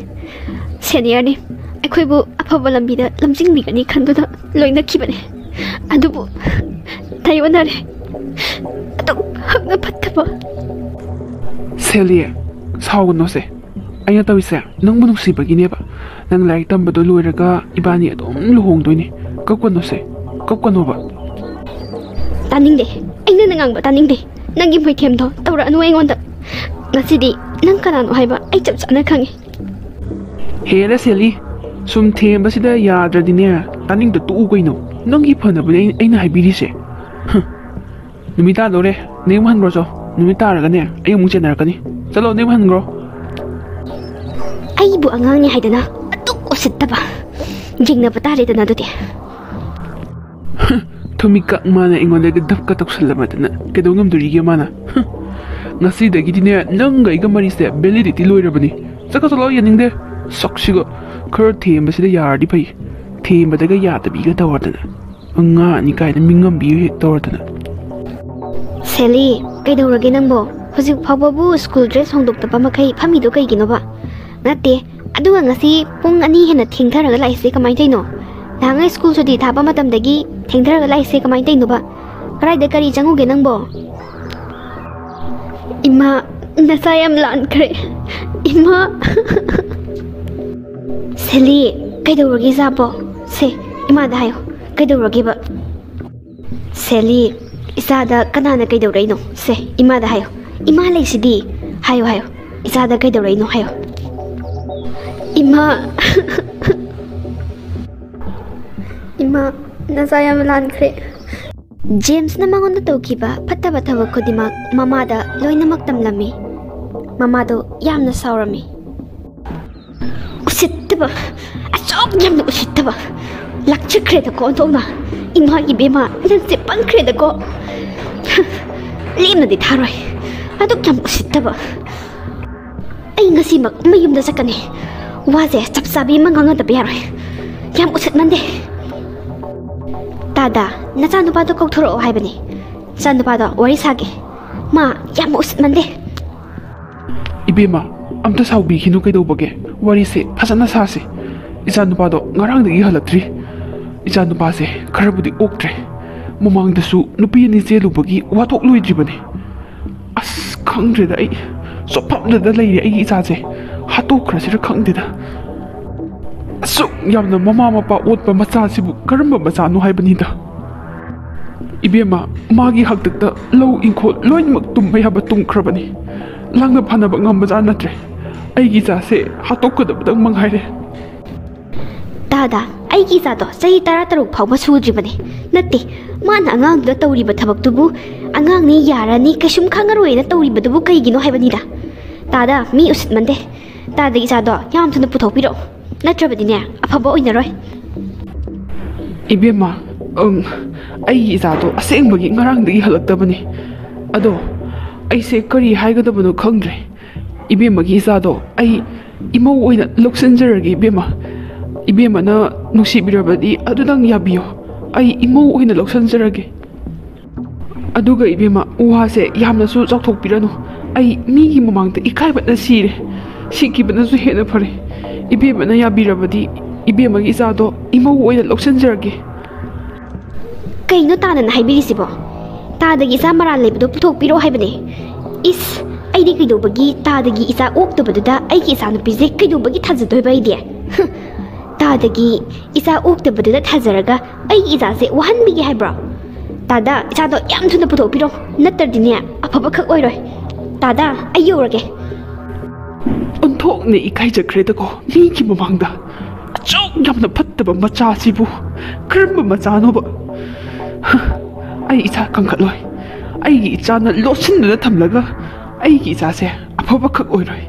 ꯁꯦꯅꯤꯌꯔꯅꯤ, ꯑꯩꯈꯣꯏꯕꯨ ꯑꯐꯕ ꯂꯝꯕꯤꯗ ꯂꯝꯖꯤꯡꯕꯤꯒꯅꯤ ꯈꯟꯗꯨꯅ ꯂꯣꯏꯅꯈꯤꯕꯅꯦ꯫ ꯑꯗꯨꯕꯨ ꯇꯥꯏꯑꯣꯟꯅꯔꯦ꯫ ꯑꯗꯨꯛ ꯍꯛꯅ ꯐꯠꯇꯕ꯫ ꯁꯦꯂꯤ, ꯁꯥꯎꯒꯅꯣꯁꯦ꯫ ꯑꯩꯅ ꯇꯧꯔꯤꯁꯦ ꯅꯪꯕꯨ ꯅꯨꯡꯁꯤꯕꯒꯤꯅꯦꯕ꯫ ꯅꯪ ꯂꯥꯏꯔꯤꯛ ꯇꯝꯕꯗꯣ ꯂꯣꯏꯔꯒ ꯏꯕꯥꯅꯤ ꯑꯗꯨꯝ ꯂꯨꯍꯣꯡꯗꯣꯏꯅꯦ꯫ ꯀꯞꯀꯅꯣꯁꯦ, ꯀꯞꯀꯅꯣꯕ꯫ ꯇꯥꯅꯤꯡꯗꯦ꯫ ꯑꯩꯅ ꯅꯪ ꯉꯥꯡꯕ ꯇꯥꯅꯤꯡꯗꯦ꯫ ꯅꯪꯒꯤ ꯃꯣꯏꯊꯦꯝꯗꯣ ꯇꯧꯔꯛꯑꯅꯨ ꯑꯩꯉꯣꯟꯗ꯫ ꯉꯁꯤꯗꯤ ꯅꯪ ꯀꯅꯥꯅꯣ ꯍꯥꯏꯕ ꯑꯩ ꯆꯞ ꯆꯥꯅ ꯈꯪꯉꯦ꯫ ꯍꯦꯔꯥ ꯁꯦꯂꯤ, ꯁꯨꯝ ꯊꯦꯝꯕꯁꯤꯗ ꯌꯥꯗ꯭ꯔꯗꯤꯅꯦ, ꯇꯥꯅꯤꯡꯗ ꯇꯣꯛꯎ ꯀꯩꯅꯣ꯫ ꯅꯪꯒꯤ ꯐꯅꯕꯅꯦ ꯑꯩ-, ꯑꯩꯅ ꯍꯥꯏꯕꯤꯔꯤꯁꯦ꯫ ꯍꯝ꯫ ꯅꯨꯃꯤꯠ ꯇꯥꯗꯧꯔꯦ꯫ ꯅꯌꯨꯝ ꯍꯟꯈ꯭ꯔꯣ ꯆꯣ꯫ ꯅꯨꯃꯤꯠ ꯇꯥꯔꯒꯅꯦ ꯑꯩ ꯑꯃꯨꯛ ꯆꯦꯟꯅꯔꯛꯀꯅꯤ꯫ ꯆꯠꯂꯣ, ꯅꯌꯨꯝ ꯍꯟꯈ꯭ꯔꯣ꯫ ꯑꯩꯕꯨ ꯑꯉꯥꯡꯅꯤ ꯍꯥꯏꯗꯅ ꯑꯗꯨꯛ ꯎꯁꯤꯠꯇꯕ꯫ ꯌꯦꯡꯅꯕ ꯇꯥꯔꯦꯗꯅ ꯑꯗꯨꯗꯤ꯫ ꯊꯨꯝꯃꯤꯀꯛ ꯃꯥꯅ ꯑꯩꯉꯣꯟꯗꯒ ꯙꯞꯀ ꯇꯧꯁꯜꯂꯕꯗꯅ ꯀꯩꯗꯧ ꯉꯝꯗꯣꯔꯤꯒꯦ ꯃꯥꯅ? ꯍ! ꯉꯁꯤꯗꯒꯤꯗꯤꯅꯦ ꯅꯪꯒ ꯑꯩꯒ ꯃꯔꯤꯁꯦ validity ꯂꯣꯏꯔꯕꯅꯤ꯫ ꯆꯠꯈ꯭ꯔꯣ ꯆꯠꯂꯣ, ꯌꯥꯅꯤꯡꯗꯦ꯫ ꯁꯛꯁꯤꯒ ꯈꯔ ꯊꯦꯝꯕꯁꯤꯗ ꯌꯥꯔꯗꯤ ꯐꯩ꯫ ꯊꯦꯝꯕꯗꯒ ꯌꯥꯗꯕꯤꯒ ꯇꯧꯔꯗꯅ꯫ ꯑꯉꯥꯡ ꯑꯅꯤ ꯀꯥꯏꯅ ꯃꯤꯉꯝꯕꯤ ꯍꯦꯛ ꯇꯧꯔꯗꯅ꯫ ꯁꯦꯂꯤ, ꯀꯩꯗꯧꯔꯒꯦ ꯅꯪꯕꯣ? ꯍꯧꯖꯤꯛ ꯐꯥꯎꯕꯕꯨ ꯁ꯭ꯀꯨꯜ ꯗ꯭ꯔꯦꯁ ꯍꯣꯡꯗꯣꯛꯇꯕ ꯃꯈꯩ ꯐꯝꯃꯤꯗꯣ ꯀꯩꯒꯤꯅꯣꯕ? ꯅꯠꯇꯦ, ꯑꯗꯨꯒ ꯉꯁꯤ ꯄꯨꯡ ꯑꯅꯤ ꯍꯦꯟꯅ ꯊꯦꯡꯊꯔꯒ ꯂꯥꯛꯏꯁꯦ ꯀꯃꯥꯏꯅ ꯇꯧꯔꯤꯅꯣ? ꯅꯍꯥꯟꯉꯩ ꯁ꯭ꯀꯨꯜ ꯁꯨꯇꯤ ꯊꯥꯕ ꯃꯇꯝꯗꯒꯤ ꯊꯦꯡꯊꯔꯒ ꯂꯥꯛꯏꯁꯦ ꯀꯃꯥꯏꯅ ꯇꯧꯔꯤꯅꯣꯕ? ꯀꯗꯥꯏꯗ ꯀꯔꯤ ꯆꯪꯉꯨꯒꯦ ꯅꯪꯕꯣ? ꯏꯃꯥ, ꯅꯆꯥ ꯌꯥꯝ ꯂꯥꯟꯈ꯭ꯔꯦ꯫ ꯏꯃꯥ꯫ ꯁꯦꯂꯤ, ꯀꯩꯗꯧꯔꯒꯦ ꯏꯆꯥꯕꯣ? ꯁꯦ, ꯏꯃꯥꯗ ꯍꯥꯏꯌꯣ, ꯀꯩꯗꯧꯔꯒꯦꯕ? ꯁꯦꯂꯤ, ꯏꯆꯥꯗ ꯀꯅꯥꯅ ꯀꯩꯗꯧꯔꯛꯏꯅꯣ? ꯁꯦ, ꯏꯃꯥꯗ ꯍꯥꯏꯌꯣ꯫ ꯏꯃꯥ ꯂꯩꯁꯤꯗꯤ꯫ ꯍꯥꯏꯌꯣ, ꯍꯥꯏꯌꯣ꯫ ꯏꯆꯥꯗ ꯀꯩꯗꯧꯔꯛꯏꯅꯣ ꯍꯥꯏꯌꯣ꯫ ꯏꯃꯥ꯫ ꯏꯃꯥ, ꯅꯆꯥ ꯌꯥꯝ ꯂꯥꯟꯈ꯭ꯔꯦ꯫ ꯖꯦꯝꯁꯅ ꯃꯉꯣꯟꯗ ꯇꯧꯈꯤꯕ ꯐꯠꯇꯕ ꯊꯕꯛ ꯈꯨꯗꯤꯡꯃꯛ ꯃꯃꯥꯗ ꯂꯣꯏꯅꯃꯛ ꯇꯝꯂꯝꯃꯤ꯫ ꯃꯃꯥꯗꯣ ꯌꯥꯝꯅ ꯁꯥꯎꯔꯝꯃꯤ꯫ ꯎꯁꯤꯠꯇꯕ, ꯑꯁꯨꯛ ꯌꯥꯝꯅ ꯎꯁꯤꯠꯇꯕ꯫ ꯂꯥꯛꯆꯈ꯭ꯔꯦꯗꯀꯣ ꯑꯣꯟꯊꯣꯛꯅ꯫ ꯏꯃꯥ ꯏꯕꯦꯝꯃ, ꯅꯪꯁꯦ ꯄꯪꯈ꯭ꯔꯦꯗꯀꯣ꯫ ꯂꯦꯝꯅꯗꯤ ꯊꯥꯔꯣꯏ꯫ ꯑꯗꯨꯛ ꯌꯥꯝ ꯎꯁꯤꯠꯇꯕ꯫ ꯑꯩ ꯉꯁꯤꯃꯛ ꯃꯌꯨꯝꯗ ꯆꯠꯀꯅꯤ꯫ ꯋꯥꯁꯦ ꯆꯞ ꯆꯥꯕꯤ ꯑꯃ ꯉꯥꯡꯅꯗꯕ ꯌꯥꯔꯣꯏ꯫ ꯌꯥꯝ ꯎꯁꯤꯠꯃꯟꯗꯦ꯫ ꯇꯥꯗ, ꯅꯆꯥꯅꯨꯄꯥꯗꯣ ꯀꯧꯊꯣꯔꯛꯑꯣ ꯍꯥꯏꯕꯅꯤ꯫ ꯏꯆꯥꯅꯨꯄꯥꯗꯣ ꯋꯥꯔꯤ ꯁꯥꯒꯦ꯫ ꯃꯥ ꯌꯥꯝ ꯎꯁꯤꯠꯃꯟꯗꯦ꯫ ꯏꯕꯦꯝꯃ, ꯑꯝꯇ ꯁꯥꯎꯕꯤꯈꯤꯅꯨ, ꯀꯩꯗꯧꯕꯒꯦ? ꯋꯥꯔꯤꯁꯦ ꯐꯖꯅ ꯁꯥꯁꯤ꯫ ꯏꯆꯥꯅꯨꯄꯥꯗꯣ ꯉꯔꯥꯡꯗꯒꯤ ꯍꯜꯂꯛꯇ꯭ꯔꯤ꯫ ꯏꯆꯥꯅꯨꯄꯥꯁꯦ ꯈꯔꯕꯨꯗꯤ ꯑꯣꯛꯇ꯭ꯔꯦ꯫ ꯃꯃꯥꯡꯗꯁꯨ ꯅꯨꯄꯤ ꯑꯅꯤ ꯆꯦꯜꯂꯨꯕꯒꯤ ꯋꯥꯊꯣꯛ ꯂꯣꯏꯗ꯭ꯔꯤꯕꯅꯤ꯫ ꯑꯁ, ꯈꯪꯗ꯭ꯔꯦꯗ, ꯑꯩ ꯆꯣꯞꯐꯝꯗꯗ ꯂꯩꯔꯦ ꯑꯩꯒꯤ ꯏꯆꯥꯁꯦ꯫ ꯍꯥꯠꯇꯣꯛꯈ꯭ꯔꯁꯤꯔ ꯈꯪꯗꯦꯗ꯫ ꯑꯁꯨꯛ ꯌꯥꯝꯅ ꯃꯃꯥ ꯃꯄꯥ ꯑꯣꯠꯄ ꯃꯆꯥꯁꯤꯕꯨ ꯀꯔꯝꯕ ꯃꯆꯥꯅꯣ ꯍꯥꯏꯕꯅꯤꯗ꯫ ꯏꯕꯦꯝꯃ, ꯃꯥꯒꯤ ꯍꯥꯛꯇꯛꯇ ꯂꯧ ꯏꯪꯈꯣꯜ ꯂꯣꯏꯅꯃꯛ ꯇꯨꯝꯕ ꯌꯥꯕ ꯇꯨꯝꯈ꯭ꯔꯕꯅꯤ꯫ ꯂꯥꯡꯅ ꯐꯥꯅꯕ ꯉꯝꯕꯖꯥꯠ ꯅꯠꯇ꯭ꯔꯦ꯫ ꯑꯩꯒꯤ ꯏꯆꯥꯁꯦ ꯍꯥꯠꯇꯣꯛꯀꯗꯕꯗꯪ ꯃꯉꯥꯏꯔꯦ꯫ ꯇꯥꯗ, ꯑꯩꯒꯤ ꯏꯆꯥꯗꯣ ꯆꯍꯤ ꯇꯔꯥ ꯇꯔꯨꯛ ꯐꯥꯎꯕ ꯁꯨꯗ꯭ꯔꯤꯕꯅꯤ꯫ ꯅꯠꯇꯦ, ꯃꯥꯅ ꯑꯉꯥꯡꯗꯨꯗ ꯇꯧꯔꯤꯕ ꯊꯕꯛꯇꯨꯕꯨ, "ꯑꯉꯥꯡꯅꯤ, ꯌꯥꯔꯅꯤ, ꯀꯩꯁꯨꯝ ꯈꯪꯉꯔꯣꯏꯅ" ꯇꯧꯔꯤꯕꯗꯨꯕꯨ ꯀꯩꯒꯤꯅꯣ ꯍꯥꯏꯕꯅꯤꯗ꯫ ꯇꯥꯗ, ꯃꯤ ꯎꯁꯤꯠꯃꯟꯗꯦ꯫ ꯇꯥꯗ, ꯏꯆꯥꯗꯣ ꯌꯥꯝ ꯊꯨꯅ ꯄꯨꯊꯣꯛꯄꯤꯔꯛꯑꯣ, ꯅꯠꯇ꯭ꯔꯕꯗꯤꯅꯦ, ꯑꯐꯕ ꯑꯣꯏꯅꯔꯣꯏ꯫ ꯏꯕꯦꯝꯃ, ꯎꯝ, ꯑꯩꯒꯤ ꯏꯆꯥꯗꯣ ꯑꯁꯦꯡꯕꯒꯤ ꯉꯔꯥꯡꯗꯒꯤ ꯍꯜꯂꯛꯇꯕꯅꯤ꯫ ꯑꯗꯣ ꯑꯩꯁꯦ ꯀꯔꯤ ꯍꯥꯏꯒꯗꯕꯅꯣ ꯈꯪꯗ꯭ꯔꯦ꯫ ꯏꯕꯦꯝꯃꯒꯤ ꯏꯆꯥꯗꯣ ꯑꯩ ꯏꯃꯧ ꯑꯣꯏꯅ ꯂꯧꯁꯤꯟꯖꯔꯒꯦ, ꯏꯕꯦꯝꯃ꯫ ꯏꯕꯦꯝꯃꯅ ꯅꯨꯡꯁꯤꯕꯤꯔꯕꯗꯤ ꯑꯗꯨꯗꯪ ꯌꯥꯕꯤꯌꯨ꯫ ꯑꯩ ꯏꯃꯧ ꯑꯣꯏꯅ ꯂꯧꯁꯤꯟꯖꯔꯒꯦ꯫ ꯑꯗꯨꯒ ꯏꯕꯦꯝꯃ, ꯋꯥꯁꯦ ꯌꯥꯝꯅꯁꯨ ꯆꯥꯎꯊꯣꯛꯄꯤꯔꯅꯨ꯫ ꯑꯩ ꯃꯤꯒꯤ ꯃꯃꯥꯡꯗ ꯏꯀꯥꯏꯕꯅ ꯁꯤꯔꯦ꯫ ꯁꯤꯈꯤꯕꯅꯁꯨ ꯍꯦꯟꯅ ꯐꯔꯦ꯫ ꯏꯕꯦꯝꯃꯅ ꯌꯥꯕꯤꯔꯕꯗꯤ ꯏꯕꯦꯝꯃꯒꯤ ꯏꯆꯥꯗꯣ ꯏꯃꯧ ꯑꯣꯏꯅ ꯂꯧꯁꯤꯟꯖꯔꯒꯦ꯫ ꯀꯩꯅꯣ ꯇꯥꯗꯅ ꯍꯥꯏꯕꯤꯔꯤꯁꯤꯕꯣ? ꯇꯥꯗꯒꯤ ꯏꯆꯥ ꯃꯔꯥꯜ ꯂꯩꯕꯗꯣ ꯄꯨꯊꯣꯛꯄꯤꯔꯣ ꯍꯥꯏꯕꯅꯦ꯫ ꯏꯁ, ꯑꯩꯗꯤ ꯀꯩꯗꯧꯕꯒꯤ ꯇꯥꯗꯒꯤ ꯏꯆꯥ ꯑꯣꯛꯇꯕꯗꯨꯗ ꯑꯩꯒꯤ ꯏꯆꯥꯅꯨꯄꯤꯁꯦ ꯀꯩꯗꯧꯕꯒꯤ ꯊꯥꯖꯗꯣꯏꯕ ꯑꯩꯗꯤ? ꯍꯨꯝ, ꯇꯥꯗꯒꯤ ꯏꯆꯥ ꯑꯣꯛꯇꯕꯗꯨꯗ ꯊꯥꯖꯔꯒ ꯑꯩꯒꯤ ꯏꯆꯥꯁꯦ ꯋꯥꯍꯟꯕꯤꯒꯦ ꯍꯥꯏꯕ꯭ꯔꯣ? ꯇꯥꯗ, ꯏꯆꯥꯗꯣ ꯌꯥꯝ ꯊꯨꯅ ꯄꯨꯊꯣꯛꯄꯤꯔꯣ, ꯅꯠꯇ꯭ꯔꯗꯤꯅꯦ ꯑꯐꯕ ꯈꯛ ꯑꯣꯏꯔꯣꯏ꯫ ꯇꯥꯗ, ꯑꯩ ꯌꯧꯔꯒꯦ꯫ ꯑꯣꯟꯊꯣꯛꯅ ꯏꯀꯥꯏꯖꯈ꯭ꯔꯦꯗꯀꯣ ꯃꯤꯒꯤ ꯃꯃꯥꯡꯗ꯫ ꯑꯁꯨꯛ ꯌꯥꯝꯅ ꯐꯠꯇꯕ ꯃꯆꯥꯁꯤꯕꯨ ꯀꯔꯝꯕ ꯃꯆꯥꯅꯣꯕ? ꯍ, ꯑꯩ ꯏꯆꯥ ꯀꯟꯈꯠꯂꯣꯏ꯫ ꯑꯩꯒꯤ ꯏꯆꯥꯅ ꯂꯣꯠꯁꯤꯟꯗꯨꯅ ꯊꯝꯂꯒ ꯑꯩꯒꯤ ꯏꯆꯥꯁꯦ ꯑꯐꯕ ꯈꯛ ꯑꯣꯏꯔꯣꯏ꯫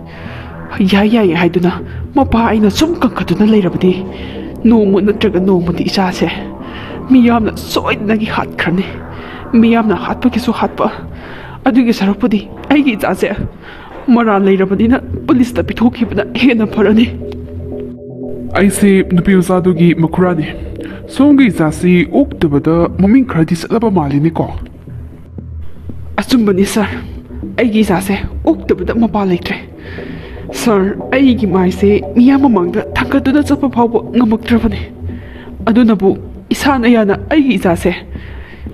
ꯌꯥꯏ ꯌꯥꯏ ꯍꯥꯏꯗꯨꯅ ꯃꯄꯥ ꯑꯩꯅ ꯁꯨꯝ ꯀꯟꯈꯠꯇꯨꯅ ꯂꯩꯔꯕꯗꯤ ꯅꯣꯡꯃ ꯅꯠꯇ꯭ꯔꯒ ꯅꯣꯡꯃꯗꯤ ꯏꯆꯥꯁꯦ ꯃꯤꯌꯥꯝꯅ ꯁꯣꯏꯗꯅꯒꯤ ꯍꯥꯠꯈ꯭ꯔꯅꯤ꯫ ꯃꯤꯌꯥꯝꯅ ꯍꯥꯠꯄꯒꯤꯁꯨ ꯍꯥꯠꯄ꯫ ꯑꯗꯨꯒꯤ ꯁꯔꯨꯛꯄꯨꯗꯤ ꯑꯩꯒꯤ ꯏꯆꯥꯁꯦ ꯃꯔꯥꯜ ꯂꯩꯔꯕꯅꯤꯅ ꯄꯨꯂꯤꯁꯇ ꯄꯤꯊꯣꯛꯈꯤꯕꯅ ꯍꯦꯟꯅ ꯐꯔꯅꯤ꯫ ꯑꯩꯁꯦ ꯅꯨꯄꯤ ꯃꯆꯥꯗꯨꯒꯤ ꯃꯈꯨꯔꯥꯅꯤ꯫ ꯁꯣꯝꯒꯤ ꯏꯆꯥꯁꯤ ꯑꯣꯛꯇꯕꯗ ꯃꯃꯤꯡ ꯈꯔꯗꯤ ꯆꯠꯂꯕ ꯃꯥꯜꯂꯤꯅꯦꯀꯣ꯫ ꯑꯆꯨꯝꯕꯅꯤ ꯁꯥꯔ, ꯑꯩꯒꯤ ꯏꯆꯥꯁꯦ ꯑꯣꯛꯇꯕꯗ ꯃꯄꯥ ꯂꯩꯇ꯭ꯔꯦ꯫ ꯁꯥꯔ, ꯑꯩꯒꯤ ꯃꯥꯏꯁꯦ ꯃꯤꯌꯥꯝ ꯃꯃꯥꯡꯗ ꯊꯥꯡꯒꯠꯇꯨꯅ ꯆꯠꯄ ꯐꯥꯎꯕ ꯉꯝꯃꯛꯇ꯭ꯔꯕꯅꯤ꯫ ꯑꯗꯨꯅꯕꯨ ꯏꯁꯥꯅ ꯌꯥꯅ ꯑꯩꯒꯤ ꯏꯆꯥꯁꯦ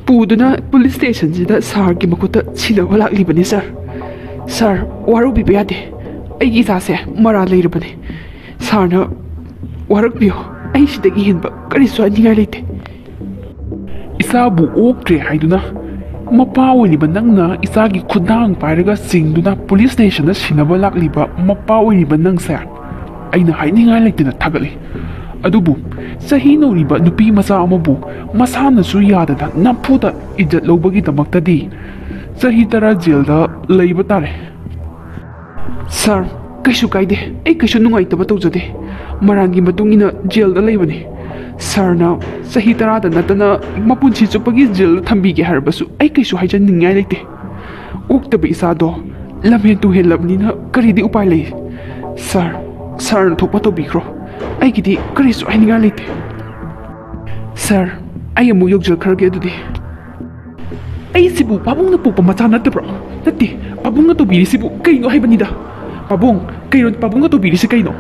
ꯄꯨꯗꯨꯅ ꯄꯨꯂꯤꯁ ꯁ꯭ꯇꯦꯁꯟꯁꯤꯗ ꯁꯥꯔꯒꯤ ꯃꯈꯨꯠꯇ ꯁꯤꯟꯅꯕ ꯂꯥꯛꯂꯤꯕꯅꯤ ꯁꯥꯔ꯫ ꯁꯥꯔ, ꯋꯥꯔꯧꯕꯤꯕ ꯌꯥꯗꯦ꯫ ꯑꯩꯒꯤ ꯏꯆꯥꯁꯦ ꯃꯔꯥꯜ ꯂꯩꯔꯕꯅꯤ꯫ ꯁꯥꯔꯅ ꯋꯥꯔꯛꯄꯤꯌꯨ꯫ ꯑꯩ ꯁꯤꯗꯒꯤ ꯍꯦꯟꯕ ꯀꯔꯤꯁꯨ ꯍꯥꯏꯅꯤꯡꯉꯥꯏ ꯂꯩꯇꯦ꯫ ꯏꯆꯥꯕꯨ ꯑꯣꯛꯇ꯭ꯔꯦ ꯍꯥꯏꯗꯨꯅ ꯃꯄꯥ ꯑꯣꯏꯔꯤꯕ ꯅꯪꯅ ꯏꯆꯥꯒꯤ ꯈꯨꯗꯥꯡ ꯄꯥꯏꯔꯒ ꯆꯤꯡꯗꯨꯅ ꯄꯨꯂꯤꯁ ꯁ꯭ꯇꯦꯁꯟꯗ ꯁꯤꯟꯅꯕ ꯂꯥꯛꯂꯤꯕ ꯃꯄꯥ ꯑꯣꯏꯔꯤꯕ ꯅꯪꯁꯦ ꯑꯩꯅ ꯍꯥꯏꯅꯤꯡꯉꯥꯏ ꯂꯩꯇꯅ ꯊꯥꯒꯠꯂꯤ꯫ ꯑꯗꯨꯕꯨ ꯆꯍꯤ ꯅꯧꯔꯤꯕ ꯅꯨꯄꯤ ꯃꯆꯥ ꯑꯃꯕꯨ ꯃꯁꯥꯅꯁꯨ ꯌꯥꯗꯅ ꯅꯝꯐꯨꯗ ꯏꯖꯠ ꯂꯧꯕꯒꯤꯗꯃꯛꯇꯗꯤ ꯆꯍꯤ ꯇꯔꯥ ꯖꯦꯜꯗ ꯂꯩꯕ ꯇꯥꯔꯦ꯫ ꯁꯥꯔ, ꯀꯩꯁꯨ ꯀꯥꯏꯗꯦ꯫ ꯑꯩ ꯀꯩꯁꯨ ꯅꯨꯡꯉꯥꯏꯇꯕ ꯇꯧꯖꯗꯦ꯫ ꯃꯔꯥꯟꯒꯤ ꯃꯇꯨꯡ ꯏꯟꯅ ꯖꯦꯜꯗ ꯂꯩꯕꯅꯤ꯫ ꯁꯥꯔꯅ ꯆꯍꯤ ꯇꯔꯥꯗ ꯅꯠꯇꯅ ꯃꯄꯨꯟꯁꯤ ꯆꯨꯞꯄꯒꯤ ꯖꯦꯜꯗ ꯊꯝꯕꯤꯒꯦ ꯍꯥꯏꯔꯕꯁꯨ ꯑꯩ ꯀꯩꯁꯨ ꯍꯥꯏꯖꯅꯤꯡꯉꯥꯏ ꯂꯩꯇꯦ꯫ ꯑꯣꯛꯇꯕ ꯏꯆꯥꯗꯣ ꯂꯝꯍꯦꯟ ꯇꯨꯍꯦꯜꯂꯕꯅꯤꯅ ꯀꯔꯤꯗꯤ ꯎꯄꯥꯏ ꯂꯩ? ꯁꯥꯔ, ꯁꯥꯔꯅ ꯊꯣꯛꯄ ꯇꯧꯕꯤꯈ꯭ꯔꯣ꯫ ꯑꯩꯒꯤꯗꯤ ꯀꯔꯤꯁꯨ ꯍꯥꯏꯅꯤꯡꯉꯥꯏ ꯂꯩꯇꯦ꯫ ꯁꯥꯔ, ꯑꯩ ꯑꯃꯨꯛ ꯌꯧꯖꯈ꯭ꯔꯒꯦ ꯑꯗꯨꯗꯤ꯫ ꯑꯩꯁꯤꯕꯨ ꯄꯥꯕꯨꯡꯅ ꯄꯣꯛꯄ ꯃꯆꯥ ꯅꯠꯇꯕ꯭ꯔꯣ? ꯅꯠꯇꯦ, ꯄꯥꯕꯨꯡꯅ ꯇꯧꯕꯤꯔꯤꯁꯤꯕꯨ ꯀꯩꯅꯣ ꯍꯥꯏꯕꯅꯤꯗ꯫ ꯄꯥꯕꯨꯡ, ꯀꯩꯅꯣ ꯄꯥꯕꯨꯡꯅ ꯇꯧꯕꯤꯔꯤꯁꯤ ꯀꯩꯅꯣ?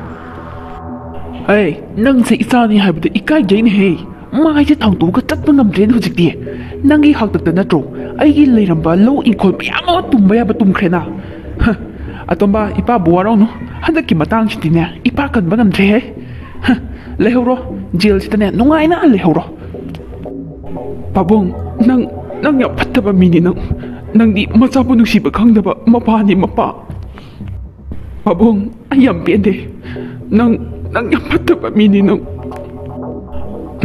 ꯑꯩ, ꯅꯪꯁꯦ ꯏꯆꯥꯅꯤ ꯍꯥꯏꯕꯗ ꯏꯀꯥꯏꯖꯩꯅꯦꯍꯦ꯫ ꯃꯥꯏꯁꯦ ꯊꯥꯡꯇꯣꯛꯑꯒ ꯆꯠꯄ ꯉꯝꯗ꯭ꯔꯦꯅꯦ ꯍꯧꯖꯤꯛꯇꯤ꯫ ꯅꯪꯒꯤ ꯍꯥꯛꯇꯛꯇ ꯅꯠꯇ꯭ꯔꯣ ꯑꯩꯒꯤ ꯂꯩꯔꯝꯕ ꯂꯧ ꯏꯪꯈꯣꯜ ꯃꯌꯥꯝ ꯑꯃ ꯇꯨꯝꯕ ꯌꯥꯕ ꯇꯨꯝꯈ꯭ꯔꯦꯅ? ꯍ, ꯑꯇꯣꯝꯕ, ꯏꯄꯥꯕꯨ ꯋꯥꯔꯧꯅꯨ꯫ ꯍꯟꯗꯛꯀꯤ ꯃꯇꯥꯡꯁꯤꯗꯤꯅꯦ ꯏꯄꯥ ꯀꯟꯕ ꯉꯝꯗ꯭ꯔꯦꯍꯦ꯫ ꯍ, ꯂꯩꯍꯧꯔꯣ, ꯖꯦꯜꯁꯤꯗꯅꯦ ꯅꯨꯡꯉꯥꯏꯅ ꯂꯩꯍꯧꯔꯣ꯫ ꯄꯥꯕꯨꯡ, ꯅꯪ, ꯅꯪ ꯌꯥꯝ ꯐꯠꯇꯕ ꯃꯤꯅꯤ ꯅꯪ꯫ ꯅꯪꯗꯤ ꯃꯆꯥꯕꯨ ꯅꯨꯡꯁꯤꯕ ꯈꯪꯗꯕ ꯃꯄꯥꯅꯤ ꯃꯄꯥ꯫ ꯄꯥꯕꯨꯡ, ꯑꯩ ꯌꯥꯝ ꯄꯦꯟꯗꯦ꯫ ꯅꯪ, ꯅꯪ ꯌꯥꯝ ꯐꯠꯇꯕ ꯃꯤꯅꯤ ꯅꯪ꯫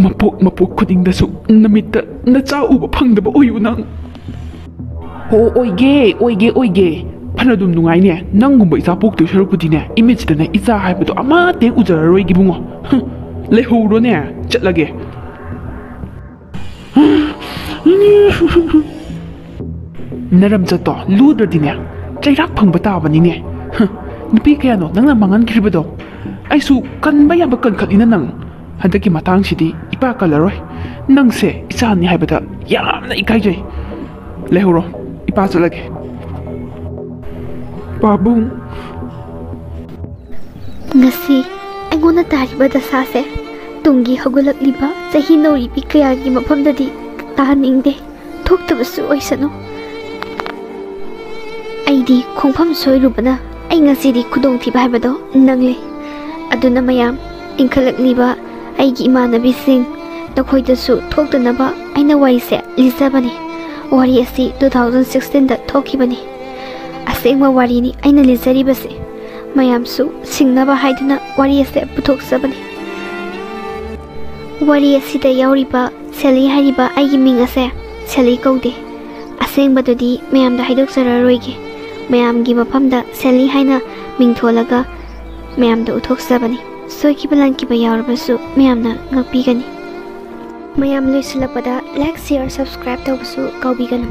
ꯃꯄꯣꯛ ꯃꯄꯣꯛ ꯈꯨꯗꯤꯡꯗꯁꯨ ꯅꯃꯤꯠꯇ ꯅꯆꯥ ꯎꯕ ꯐꯪꯗꯕ ꯑꯣꯏꯌꯨ ꯅꯪ꯫ ꯍꯣ, ꯑꯣꯏꯒꯦ, ꯑꯣꯏꯒꯦ, ꯑꯣꯏꯒꯦ꯫ ꯐꯅꯗꯨꯝ ꯅꯨꯡꯉꯥꯏꯅꯦ꯫ ꯅꯪꯒꯨꯝꯕ ꯏꯆꯥ ꯄꯣꯛꯇꯣꯏ ꯁꯔꯨꯛꯄꯨꯗꯤꯅꯦ, ꯏꯃꯤꯠꯁꯤꯗꯅꯦ ꯏꯆꯥ ꯍꯥꯏꯕꯗꯣ ꯑꯃꯠꯇ ꯍꯦꯛ ꯎꯖꯔꯔꯣꯏꯒꯦ ꯏꯕꯨꯡꯉꯣ꯫ ꯍꯨꯝ꯫ ꯂꯩꯍꯧꯔꯣꯅꯦ, ꯆꯠꯂꯒꯦ꯫ ꯅꯔꯝꯆꯠꯇꯣ ꯂꯨꯗ꯭ꯔꯗꯤꯅꯦ, ꯆꯩꯔꯥꯛ ꯐꯪꯕ ꯇꯥꯕꯅꯤꯅꯦ꯫ ꯍ, ꯅꯨꯄꯤ ꯀꯌꯥꯅꯣ ꯅꯪꯅ ꯃꯥꯡꯍꯟꯈ꯭ꯔꯤꯕꯗꯣ? ꯑꯩꯁꯨ ꯀꯟꯕ ꯌꯥꯕ ꯀꯟꯈꯠꯂꯤꯅ ꯅꯪ꯫ ꯍꯟꯗꯛꯀꯤ ꯃꯇꯥꯡꯁꯤꯗꯤ ꯏꯄꯥ ꯀꯜꯂꯔꯣꯏ꯫ ꯅꯪꯁꯦ ꯏꯆꯥꯅꯤ ꯍꯥꯏꯕꯗ ꯌꯥꯝꯅ ꯏꯀꯥꯏꯖꯩ꯫ ꯂꯩꯍꯧꯔꯣ, ꯏꯄꯥ ꯆꯠꯂꯒꯦ꯫ ꯄꯥꯕꯨꯡ꯫ ꯉꯁꯤ ꯑꯩꯉꯣꯟꯗ ꯇꯥꯔꯤꯕ ꯗꯁꯥꯁꯦ ꯇꯨꯡꯒꯤ ꯍꯧꯒꯠꯂꯛꯂꯤꯕ ꯆꯍꯤ ꯅꯧꯔꯤꯕꯤ ꯀꯌꯥꯒꯤ ꯃꯐꯝꯗꯗꯤ ꯇꯥꯍꯟꯅꯤꯡꯗꯦ꯫ ꯊꯣꯛꯇꯕꯁꯨ ꯑꯣꯏꯁꯅꯨ꯫ ꯑꯩꯗꯤ ꯈꯣꯡꯐꯝ ꯁꯣꯏꯔꯨꯕꯅ ꯑꯩ ꯉꯁꯤꯗꯤ ꯈꯨꯗꯣꯡꯊꯤꯕ ꯍꯥꯏꯕꯗꯣ ꯅꯪꯂꯦ꯫ ꯑꯗꯨꯅ ꯃꯌꯥꯝ, ꯏꯟꯈꯠꯂꯛꯂꯤꯕ ꯑꯩꯒꯤ ꯏꯃꯥꯟꯅꯕꯤꯁꯤꯡ, ꯅꯈꯣꯏꯗꯁꯨ ꯊꯣꯛꯇꯅꯕ ꯑꯩꯅ ꯋꯥꯔꯤꯁꯦ ꯂꯤꯖꯕꯅꯤ꯫ ꯋꯥꯔꯤ ꯑꯁꯤ two thousand sixteen ꯗ ꯊꯣꯛꯈꯤꯕꯅꯤ꯫ ꯑꯁꯦꯡꯕ ꯋꯥꯔꯤꯅꯤ ꯑꯩꯅ ꯂꯤꯖꯔꯤꯕꯁꯦ꯫ ꯃꯌꯥꯝꯁꯨ ꯁꯤꯡꯅꯕ ꯍꯥꯏꯗꯨꯅ ꯋꯥꯔꯤ ꯑꯁꯦ ꯄꯨꯊꯣꯛꯆꯕꯅꯤ꯫ ꯋꯥꯔꯤ ꯑꯁꯤꯗ ꯌꯥꯎꯔꯤꯕ ꯁꯦꯂꯤ ꯍꯥꯏꯔꯤꯕ ꯑꯩꯒꯤ ꯃꯤꯡ ꯑꯁꯦ ꯁꯦꯂꯤ ꯀꯧꯗꯦ꯫ ꯑꯁꯦꯡꯕꯗꯨꯗꯤ ꯃꯌꯥꯝꯗ ꯍꯥꯏꯗꯣꯛꯆꯔꯔꯣꯏꯒꯦ꯫ ꯃꯌꯥꯝꯒꯤ ꯃꯐꯝꯗ ꯁꯦꯂꯤ ꯍꯥꯏꯅ ꯃꯤꯡ ꯊꯣꯜꯂꯒ ꯃꯌꯥꯝꯗ ꯎꯠꯊꯣꯛꯆꯕꯅꯤ꯫ ꯁꯣꯏꯈꯤꯕ ꯂꯥꯟꯈꯤꯕ ꯌꯥꯎꯔꯕꯁꯨ ꯃꯌꯥꯝꯅ ꯉꯥꯛꯄꯤꯒꯅꯤ꯫ ꯃꯌꯥꯝ, ꯂꯣꯏꯁꯤꯜꯂꯛꯄꯗ like, share, subscribe ꯇꯧꯕꯁꯨ ꯀꯥꯎꯕꯤꯒꯅꯨ꯫